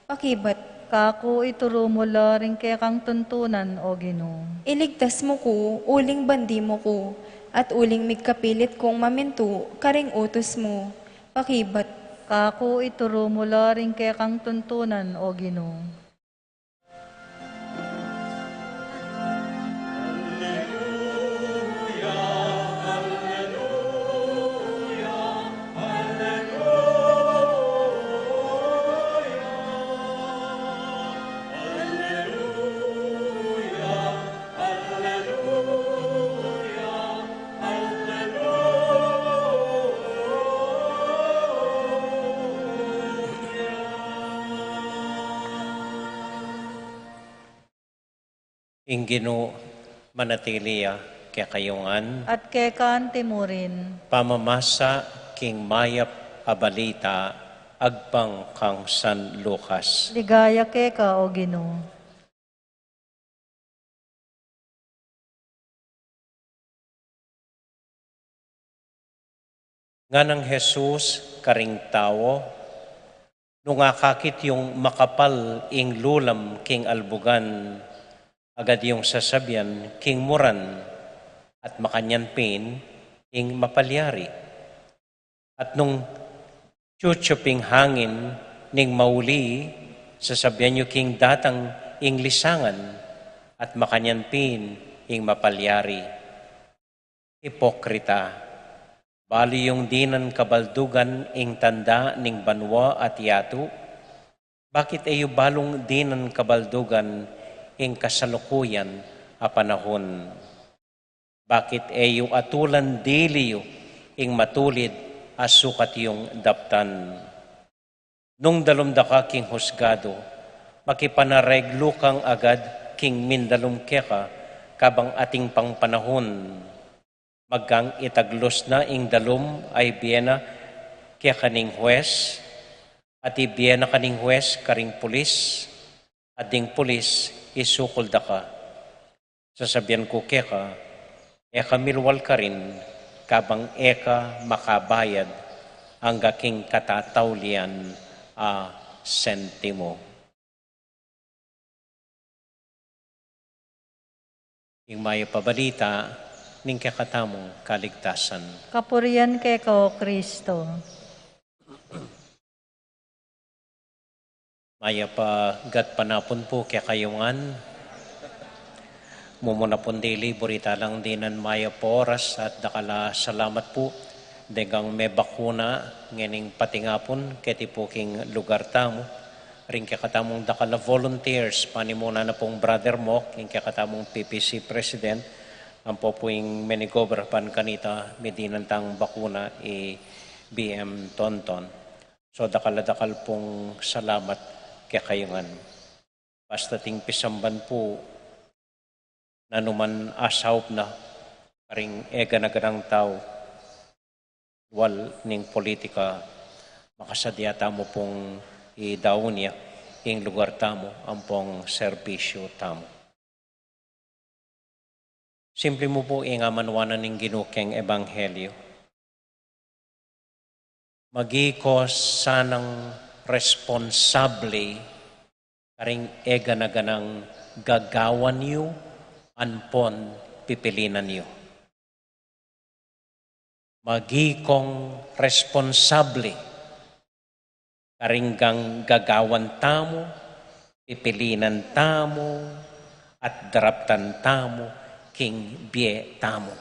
pakibat. Kaku ituru mu la ring kekang tuntunan, o Ginu. Iligtas mu ku, uling bandi mu ku, at uling migkapilit kung mamintu karing utus mu, pakibat. Kaku ituru mu la ring kekang tuntunan, o Ginu. Ing Ginu manatili ya kekayu ngan. At keka antimurin. Pamamasa king mayap a balita agpang kang San Lucas. Ligaya keka, O Ginu. Nganang Jesus karing tau, nung akakit yung makapal ing lulam king albugan, agad yung sasabian king muran, at makanyan pin ing mapalyari. At nung chuchup ing hangin ning mauli, sasabian yu king datang ing lisangan, at makanyan pin ing mapalyari. Ipokrita, balu yung dinan kabaldugan ing tanda ning banua at yatu? Bakit e yu balung dinan kabaldugan ing kasalukuyan a panahun? Bakit e yu atulan dili yu ing matulid a sukat yung daptan? Nung dalum da ka king husgadu, makipanareglu kang agad king mindalum keka kabang atin pang panahun. Magkang itaglus na ing dalum a ibie na keka ning hues, at ibie na ka ning hues karing pulis, at ding pulis isukul da ka. Sasabian ku keka, e ka milwal karin kabang e ka makabayad angga king katataulian a sentimo. Ing mayap a balita ning kekatamung kaligtasan. Kapurian keka, O Kristo. Mayap a gatpanapun pu kekayu ngan. Mumuna pun dili, buri ta lang dinan mayap a oras at dakal a salamat pu deng mebakuna ngening patingapun keti pu king lugar tamu. Ring kekatamung dakal a volunteers, panimuna na pung Brother Mok, ing kekatamung P P C President, ampo pu ing menigobra pan kanita, midinan tang bakuna i B M Tonton. So, dakal a dakal pung salamat kekayu ngan. Basta ting pisamban pu, nanuman a saup na karing eganaganang tau, lual ning politika, makasadya tamu pung idaun ya ing lugar tamu ampong serbisyu tamu. Simpli mu pu ing amanuanan ning Ginu keng ebanghelyu. Magi ko sanang responsable karing eganaganang gagawan yu ampon pipilinan yu. Magi kong responsable karing gagawan tamu, pipilinan tamu, at daraptan tamu king bie tamu.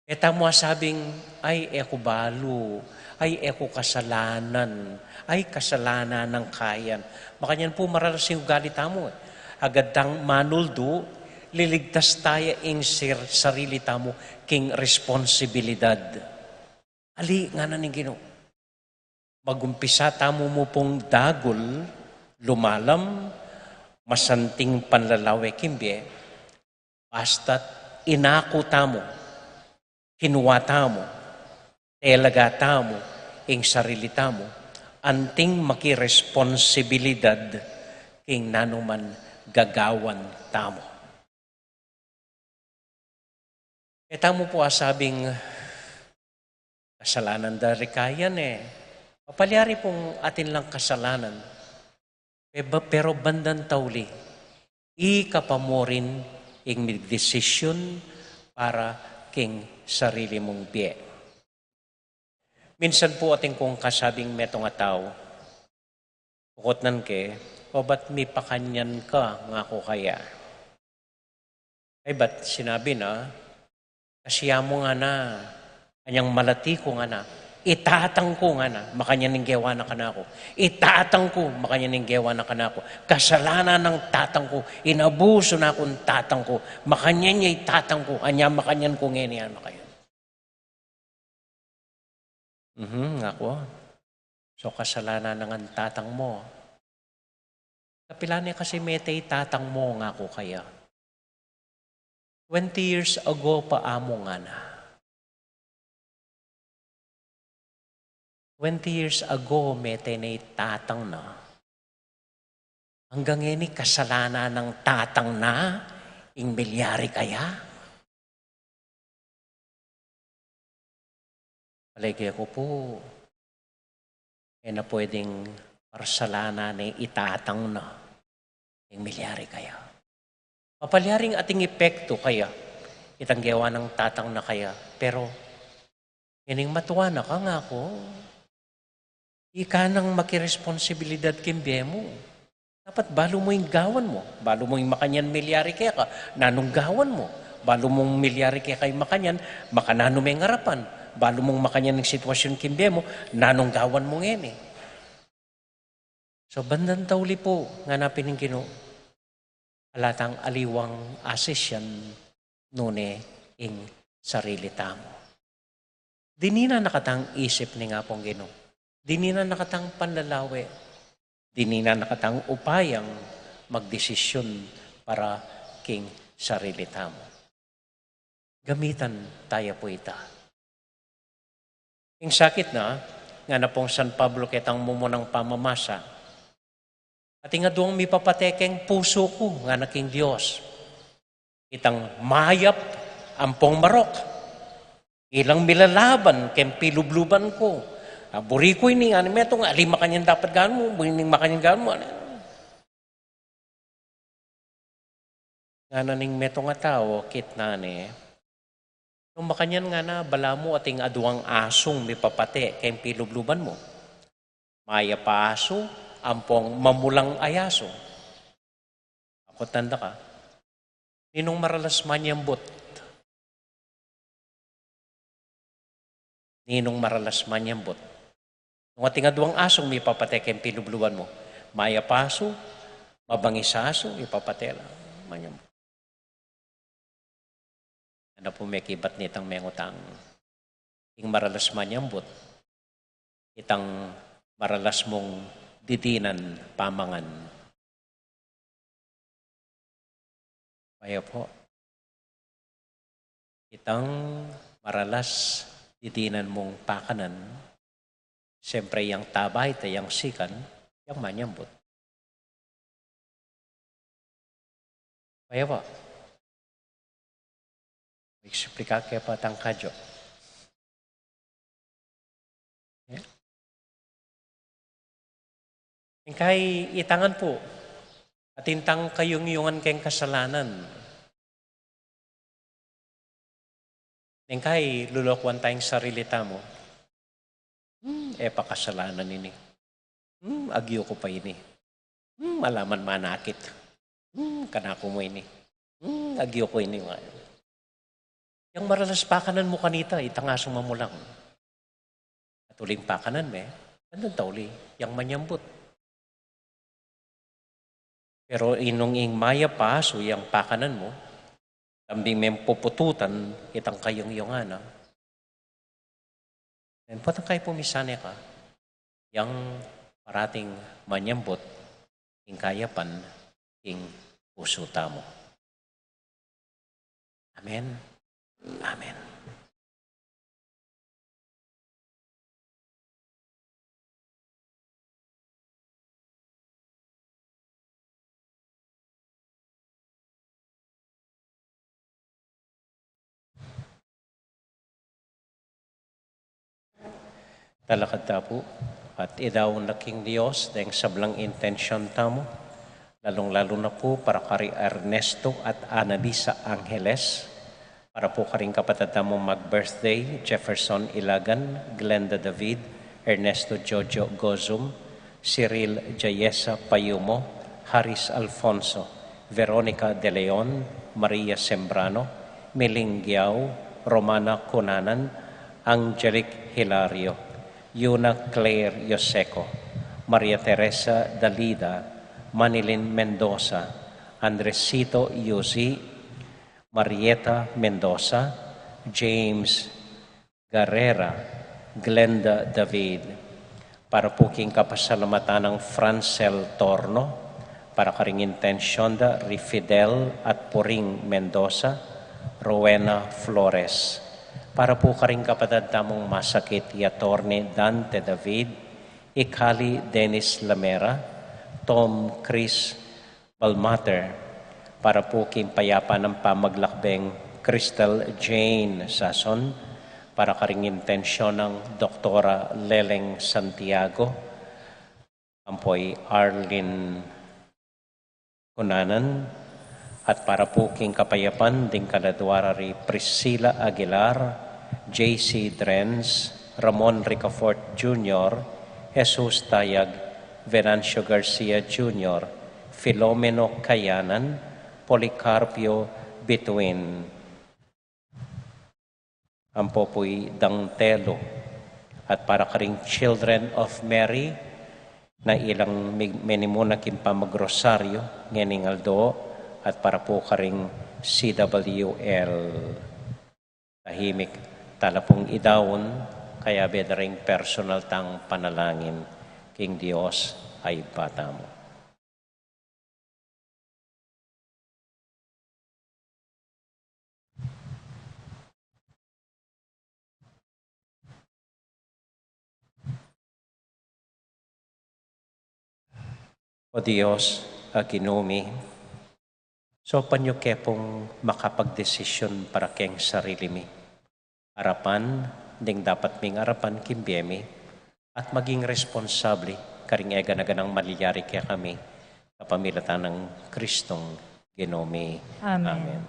E tamu asabing, "Ay, e ku balu, ay, e ku kasalanan, ay, kasalanan nang kayan." Makanyan pu maralas ing ugali tamu, e. Agad tang manuldu, liligtas taya ing sir-, sarili tamu king responsibilidad. Ali, ngana ning Ginu. Magumpisa tamu mu pung dagul, lumalam, masanting panlalawe king bie, basta't inaku tamu, kinua tamu, telaga tamu, ing sarili tamu, anting makiresponsibilidad king nanuman gagawan tamu. E tamu pu asabing, "Kasalanan da ri kayan, e." Mapalyari pung atin lang kasalanan. Pe-, ba-, pero bandang tauli, ika pa mu rin ing migdesisyun para king sarili mung bie. Minsan pu atin kung kasabing metung a tau, pukutnan ke, "O, ba't mipakanyan ka?" ngaku kaya. Ay, ba't sinabi na, "Kasi amu," ngana, "anyang malati ku," ngana, "i tatang ku," ngana, "makanyan ing gewa na kanaku. I tatang ku, makanyan ing gewa na kanaku. Kasalanan nang tatang ku, inabusu na kung tatang ku, makanyan ya i tatang ku, anya makanyan ku ngeni, anya makanyan." Mhm, ngaku. So, kasalanan na ngan tatang mu. Kapila ne kasi mete i tatang mu, ngaku kaya. Twenty years ago pa, Amu, ngana. Twenty years ago mete ne i tatang na. Anggang ngeni kasalanan nang tatang na ing milyari kaya? Palage ku pu, e na pwedeng parsalanan ne i tatang na ing milyari kaya. Mapalyaring ating epektu kaya itang gewa nang tatang na kaya, pero ining matua na ka, ngaku, ika nang makiresponsibilidad king bie mu. Dapat balu mu ing gawan mu. Balu mu ing makanyan milyari keka, nanung gawan mu? Balu mung milyari keka ing makanyan, makananu me ing arapan? Balu mung makanyan ing sitwasyun king bie mu, nanung gawan mu ngeni? So, bandang tauli pu, ngana pin ning Ginu, ala tang aliwang asisyan nune ing sarili tamu. Dininan na katang isip ning Apung Ginu. Dininan na katang panlalawe. Dininan na katang upayang magdesisyun para king sarili tamu. Gamitan taya pu ita. Ing sakit na, ngana pung San Pablo ketang mumunang pamamasa, ating aduang mipapate keng pusu ku, ngana king Dios. Itang mayap ampong marok. Ilang milalaban keng pilubluban ku. Ah, buri ku ini, ngana ning metung, ali makanyan dapat gawan mu, buri ning makanyan gawan mu. Ngana ning metung a tau, kitnan ne, nung makanyan ngana, balamu ating aduang asung mipapate keng pilubluban mu. Mayap a asu ampong mamulang a asu. Aku, tanda ka, ninung maralas manyambut? Ninung maralas manyambut? Nung ating aduang asung mipapate keng pilubluban mu, mayap a asu, mabangis a asu, ipapate la, manyambut. Ana pu, mekibat nitang mengutang, ing maralas manyambut, itang maralas mung didinan pamangan. Kaya po, itang maralas didinan mung pakanan, siyempre, yang taba ita, yang sikan, yang manyambut. Kaya po, explica ke pa tang kadyo. Ya. Ingkai itangan pu, atin tang kayungyungan keng kasalanan. Ingkai lulukuan tayang sarili tamu. Hmm, e pa kasalanan ini. Hmm, agyu ku pa ini. Hmm, ala man manakit. Hmm, kanaku mu ini. Hmm, agyu ku ini, nga. Yang maralas pakanan mu kanita, itang asung mamulang. At uling pakanan me, andang tauli, yang manyambut. Pero inung ing mayap a asu yang pakanan mu, tambing meng pupututan itang kayungyungan na. Nung potang kai pu, misan e ka, yang parating manyambut ing kayapan king pusu tamu. Amen. Amen. Talakad ta pu, at idaun na king Dios deng sablang intensyon tamu, lalung-lalu na pu para kari Ernesto at Annalisa Angeles, para pu karing kapatad tamung mag-birthday, Jefferson Ilagan, Glenda David, Ernesto Jojo Gozum, Cyril Jayesa Payumo, Haris Alfonso, Veronica De Leon, Maria Sembrano, Miling Giao, Romana Cunanan, Angelic Hilario, Yuna Claire Yoseco, Maria Teresa Dalida, Manilin Mendoza, Andresito Yuzi, Marieta Mendoza, James Guerrera, Glenda David, para pu king kapasalamatan nang Francel Torno, Para karing intensyon da ri Fidel at Puring Mendoza, Rowena Flores. Para pu karing kapatad tamung masakit, i Attorney Dante David, i Kali Dennis Lamera, Tom Chris Balmater. Para pu king payapa nang pamaglakbeng Crystal Jane Sason, para karing intensyon nang Doktora Leleng Santiago, ampo i Arlene Cunanan, at para pu king kapayapan ding kaladua ra ri Priscilla Aguilar, J C Drens, Ramon Ricafort Junior, Jesus Tayag, Venancio Garcia Junior, Filomeno Kayanan, Policarpio Bituin. Ampo pu i Dang Telo, at para karing Children of Mary, na ilang mig-, menimuna king pamagrosaryo ngening aldo, at para pu karing C W L. Tahimik tala pung idaun, kayabe da ring personal tang panalangin king Dios a Ibpa tamu. O Dios a Ginu mi, saupan yu ke pung makapagdesisyon para keng sarili mi, arapan ding dapat ming arapan king bie mi, at maging responsable karing e gana-ganang malyari kekami, kapamilatan nang Kristong Ginu mi. Amen. Amen.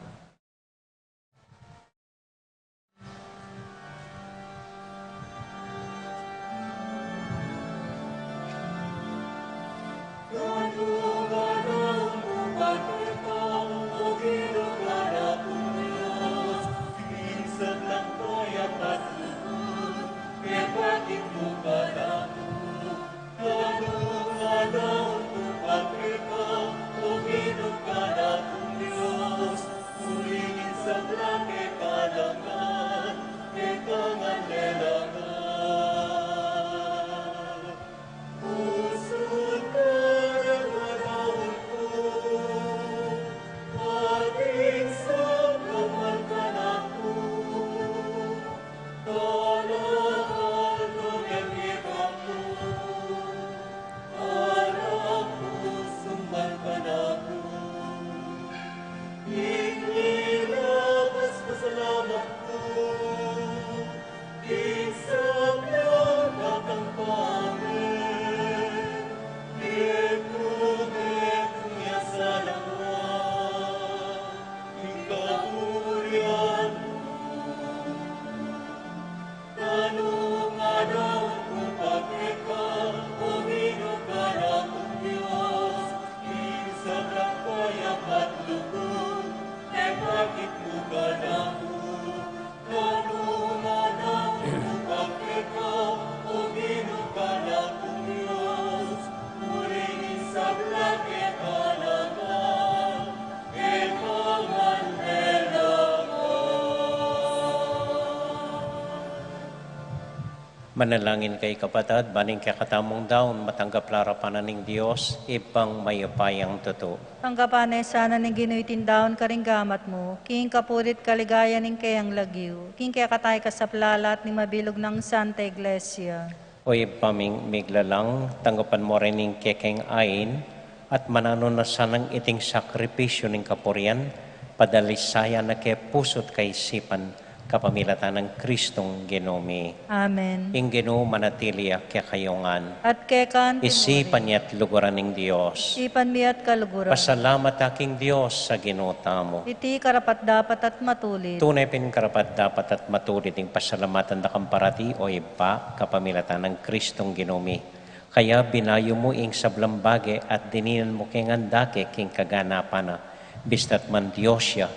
Manalangin kayu kapatad, ban ing kekatamung daun matanggap la arapan na ning Dios, Ibpang mayupayang tutu. Tanggapan na sana ning Ginu iting daun karing gamat mu, king kapurian at kaligayan ning keyang lagyu, king kekatamu ing kasaplalan at ning mabilug nang Santa Iglesia. O Ibpa ming miglalang, tanggapan mu rin ing kekeng ain, at mananu na sanang iting sakripisyu ning kapurian, padalisayan na ke pusu't kaisipan, kapamilatan nang Kristong Ginu mi. Amen. Ing Ginu manatili ya kekayu ngan. At keka mu rin. Isipan ya't luguran ning Dios. Isipan mi ya't kaluguran. Pasalamat ta king Dios a Ginu tamu. Iti karapat-dapat at matulid. Tune pin karapat-dapat at matulid ing pasalamatan da kang parati, o Ibpa, kapamilatan nang Kristong Ginu mi. Kaya binayu mu ing sablang bage at dininan mu keng anda ke king kaganapan na. Bista't man Dios ya,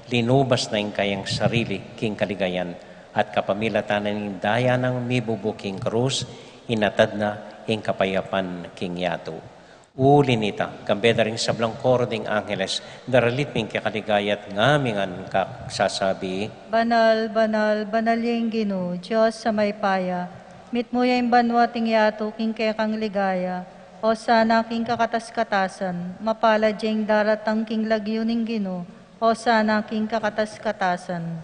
linubas na ing kayang sarili king kaligayan, at kapamilatan na ning daya nang mibubu king krus, inatad na ing kapayapan king yatu. Uli nita, kambe da ring sablang koro ding angeles, daralit mi ing kekaligaya at ngamingan kasasabi: Banal, banal, banal ya ing Ginu, Dios a mayupaya. Mitmu ya ing banua at ing yatu king kekang ligaya. Osana king kakatas-katasan. Mapalad ya ing daratang king lagyu ning Ginu. Osana king kakatas-katasan.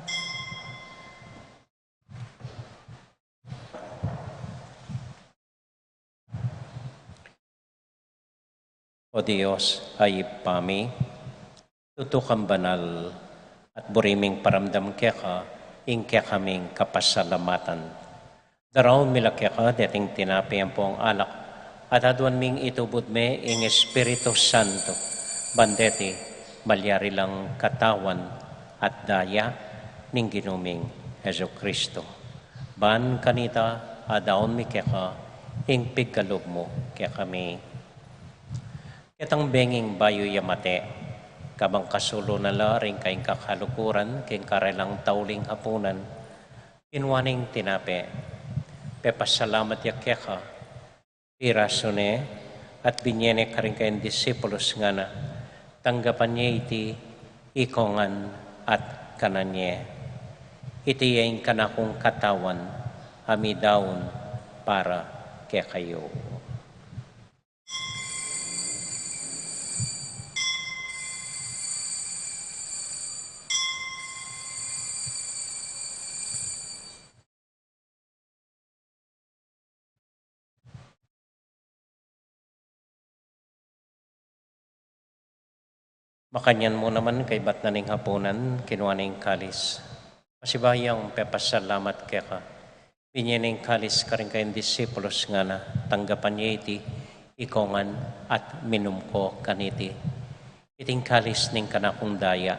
O Dios, a Ibpa mi, tutu kang banal, at buri ming paramdam keka ing kekaming kapasalamatan. Daraun mi la keka deting tinape ampong alak, at aduan ming itubud me ing Espiritu Santo, ban deti malyari lang katawan at daya ning Ginu ming Jesucristo. Ban kanita, adaun mi keka ing pigkalub mu kekami. Ketang benging bayu ya mate, kabang kasulu na la ring kayang kakaluguran king karelang tauling hapunan, kinua ne ing tinape, pepasalamat ya keka, pirasu ne, at binye ne karing kayang disipulus, ngana, tanggapan ye iti ikong ngan at kanan ye. Iti ya ing kanakung katawan, a midaun para kekayu. Makanyan mu naman kaybat na ning hapunan, kinua ne ing kalis. Pasibayu yang pepasalamat keka, binye ne ing kalis karing kayang disipulus, ngana, tanggapan ye iti ikong ngan at minum ko kaniti. Iti ing kalis ning kanakung daya,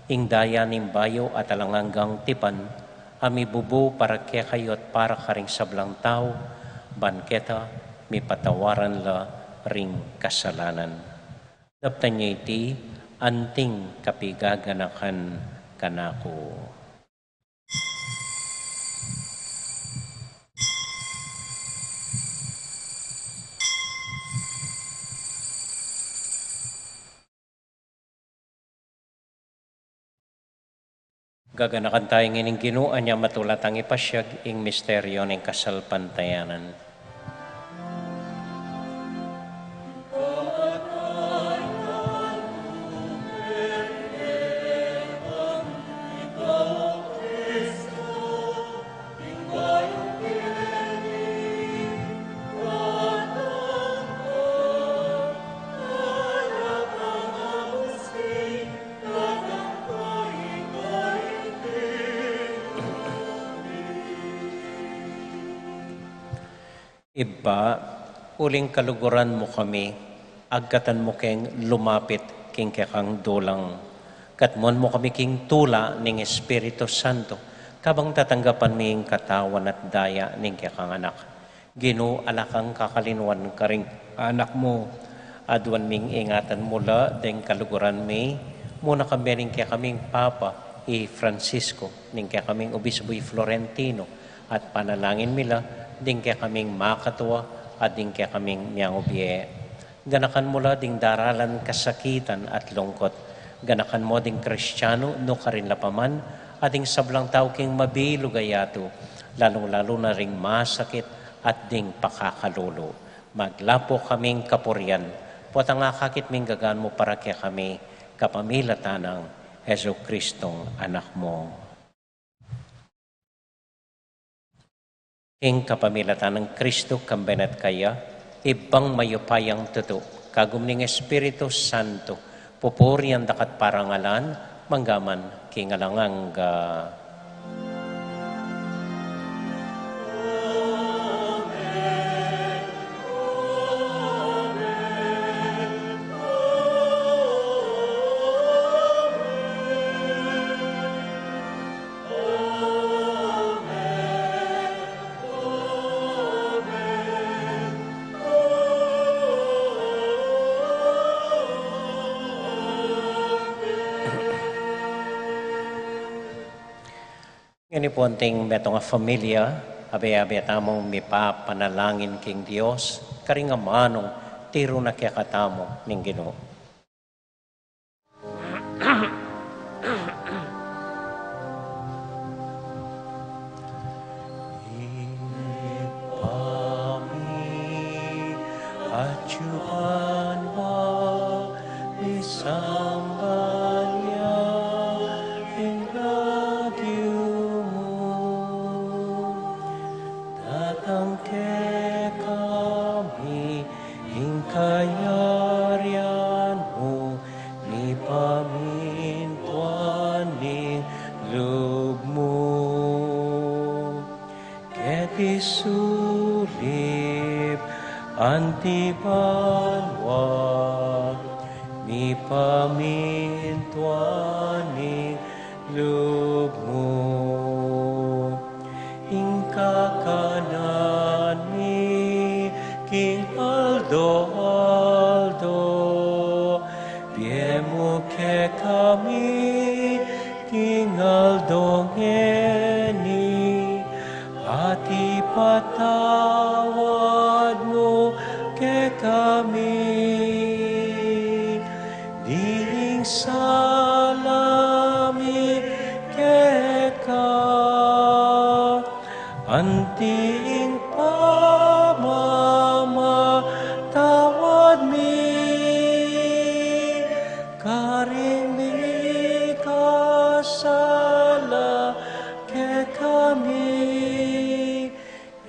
ing daya ning bayu at alang anggang tipan, a mibubu para kekayu at para karing sablang tau, ban keta mipatawaran la ring kasalanan. Daptan ye iti anting kapigaganakan kanaku. Gaganakan taya ngening Ginu, anya matula tang ipasiag ing misteryu ning kasalpantayanan. Ibpa, uling kaluguran mu kami, agkatan mu keng lumapit king kekang dulang. Katmuan mu kami king tula ning Espiritu Santo, kabang tatanggapan mi ing katawan at daya ning kekang Anak. Ginu, ala kang kakalinuan karing Anak mu. Aduan ming ingatan mu la deng kaluguran mi, muna kambe ning kekaming Papa i Francisco, ning kekaming Obispo i Florentino, at panalangin mi la ding kekaming makatua at ding kekaming miyangubie. Ganakan mu la ding daralan kasakitan at lungkut. Ganakan mu ding Kristiano nukarin la pa man, at ding sablang tau king mabilug a yatu, lalung-lalu na ring masakit at ding pakakalulu. Maglapu kaming kapurian, potang akakit ming gagan mu para kekami, kapamilatan nang Jesucristong Anak mu. King kapamilatan nang Kristo, kambe na at kaya, Ibpang mayupayang tutu, kagum ning Espiritu Santo, pupurian da ka at parangalan, mangga man king alang angga. Ngeni pu anting metung a familia, abe-abe tamung mipapanalangin king Dios, karing amanung tiru na kekatamu ning Ginu. Ibpa mi, at Juan wa, isamban ya ing lagyu mu. Datang kekami ing kayarian mu, mipamintuan ing lub mu. Keti sulip anti banua, mipamintuan ing lub mu. Ing kakanan mi king aldo-aldo, ibie mu kekami king aldo ngeni, at ipatawad mu kekami ding sala mi keka, anti ing pamamatawad mi karing mikasala kekami.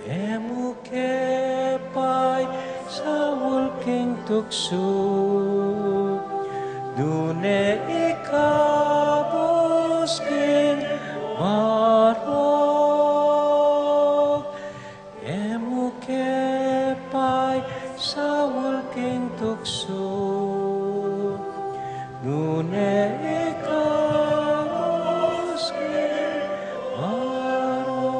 E mu ke paisaul king tuksu, nune ikabus king marok. E mu ke paisaul king tuksu, nune ikabus king marok.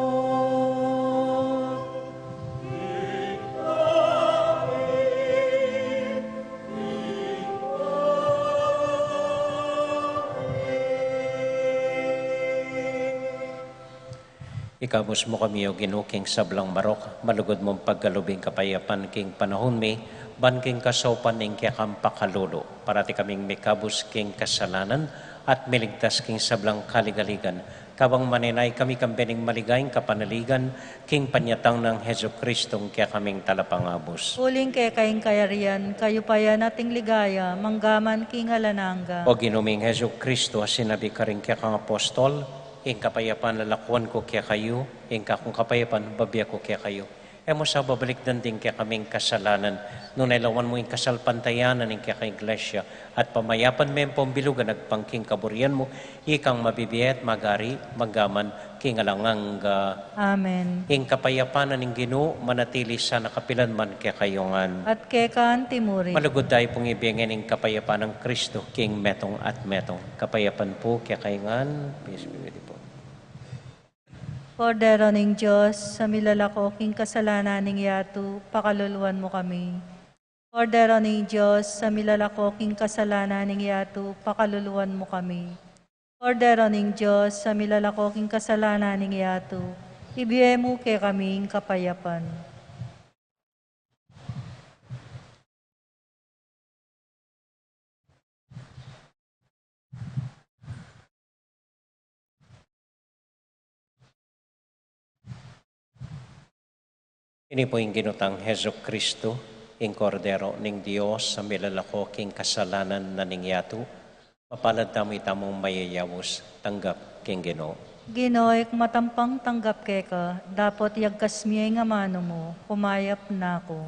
Ikabus mu kami, O Ginu, king sablang marok, malugud mung pagkalub ing kapayapan king panahun mi, ban king kasaupan ning kekang pakalulu, parati kaming mikabus king kasalanan, at miligtas king sablang kaligaligan, kabang manenaya kami king bie ning maligayang kapanaligan, king panyatang nang Jesucristong kekaming Talapangabus. Uling keka ing kayarian, kayupayan at ing ligaya, mangga man king alang angga. O Ginu ming Jesucristo, a sinabi karing kekang apostol, ing kapayapan lalakuan ku kekayu, ing kakung kapayapan bibie ku kekayu. E mu sa babalikdan ding kekaming kasalanan, nune lawan mu ing kasalpantayanan ning kekang Iglesia, at pamayapan me ampong bilugan agpang king kaburian mu, ikang mabibie at magari, mangga man king alang angga. Amen. Ing kapayapan na ning Ginu manatili sana kapilan man kekayu ngan. At keka anti mu rin. Malugud tamu pung ibie ngening kapayapan nang Kristo king metung at metung. Kapayapan pu kekayu ngan. Peace be with you po. Kordero ning Dios, a milalako king kasalanan ning yatu, pakaluluan mu kami. Kordero ning Dios, a milalako king kasalanan ning yatu, pakaluluan mu kami. Kordero ning Dios, a milalako king kasalanan ning yatu, ibie mu kekami ing kapayapan. Ini pu ing Ginu tang Jesucristo, ing Kordero ning Dios, a milalako king kasalanan na ning yatu. Mapalad tamu itamung mayayaus, tanggap king Ginu. Ginu, e ku matampang tanggap keka, dapot yagkas mu ya ing amanu mu, kumayap na ku.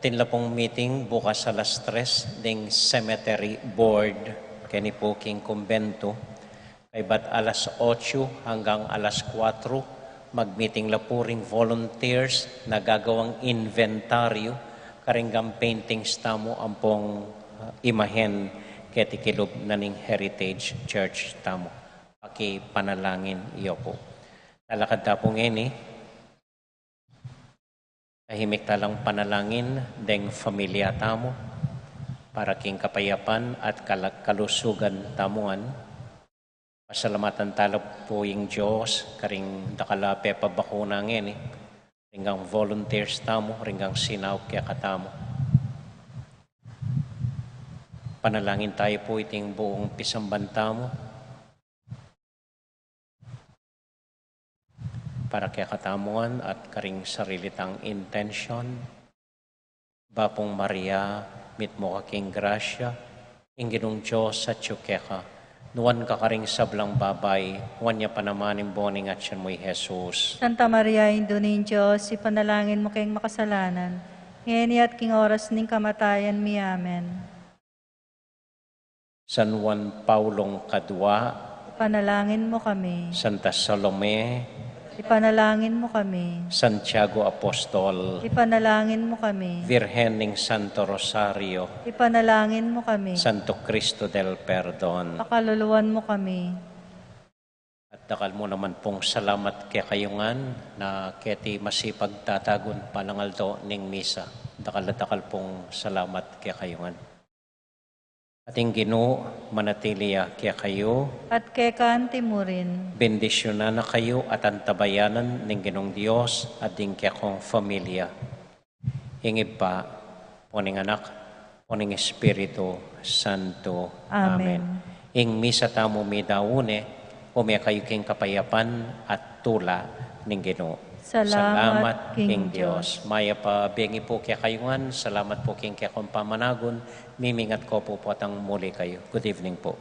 Atin la pung meeting bukas alas tres ding cemetery board keni pu king kumbentu. Kaybat alas otso hanggang alas kuwatro, mag-meeting la pu ring volunteers na gagawang inventaryo karing paintings tamu ampong, uh, imahen keti kilub na ning Heritage Church tamu. Pakipanalangin yu pu. Lalakad ta pu ngeni. Tahimik talang panalangin deng familia tamu para king kapayapan at kala-, kalusugan tamu ngan. Pasalamatan tala pu ing Dios karing dakal a pepabakuna ngeni, ring volunteers tamu, ring sinaup kekatamu. Panalangin tayu pu iting buung pisamban tamu. Para kekatamu ngan at karing sarili tang intensyon. Bapung Maria, mitmu ka king grasya, ing Ginung Dios atyu keka, nuan ka karing sablang babai, nuan ya pa naman ing bunga ning atyan mu i Jesus. Santa Maria, Indu ning Dios, ipanalangin mu keng makasalanan, ngeni at king oras ning kamatayan mi. Amen. San Juan Paulong Kadua, ipanalangin mu kami. Santa Salome, ipanalangin mu kami. Santiago Apostol, ipanalangin mu kami. Virgen ning Santo Rosario, ipanalangin mu kami. Santo Cristo del Perdon, pakaluluan mu kami. At dakal mu naman pung salamat kekayu ngan na keti masipag tatagun palang aldo ning misa. Dakal at dakal pung salamat kekayu ngan. At ing Ginu manatili ya kekayu. At keka anti mu rin. Bendisyunan na kayu at antabayanan ning Ginung Dios at ding kekong familia. Ing Ibpa, pu ning Anak, pu ning Espiritu Santo. Amen. Amen. Ing misa tamu midaun ne, ume kayu king kapayapan at tula ning Ginu. Salamat king Dios. Mayap a bengi pu kekayu ngan, salamat pu king kekong pamanagun, mimingat ko pu potang muli kayu. Good evening pu.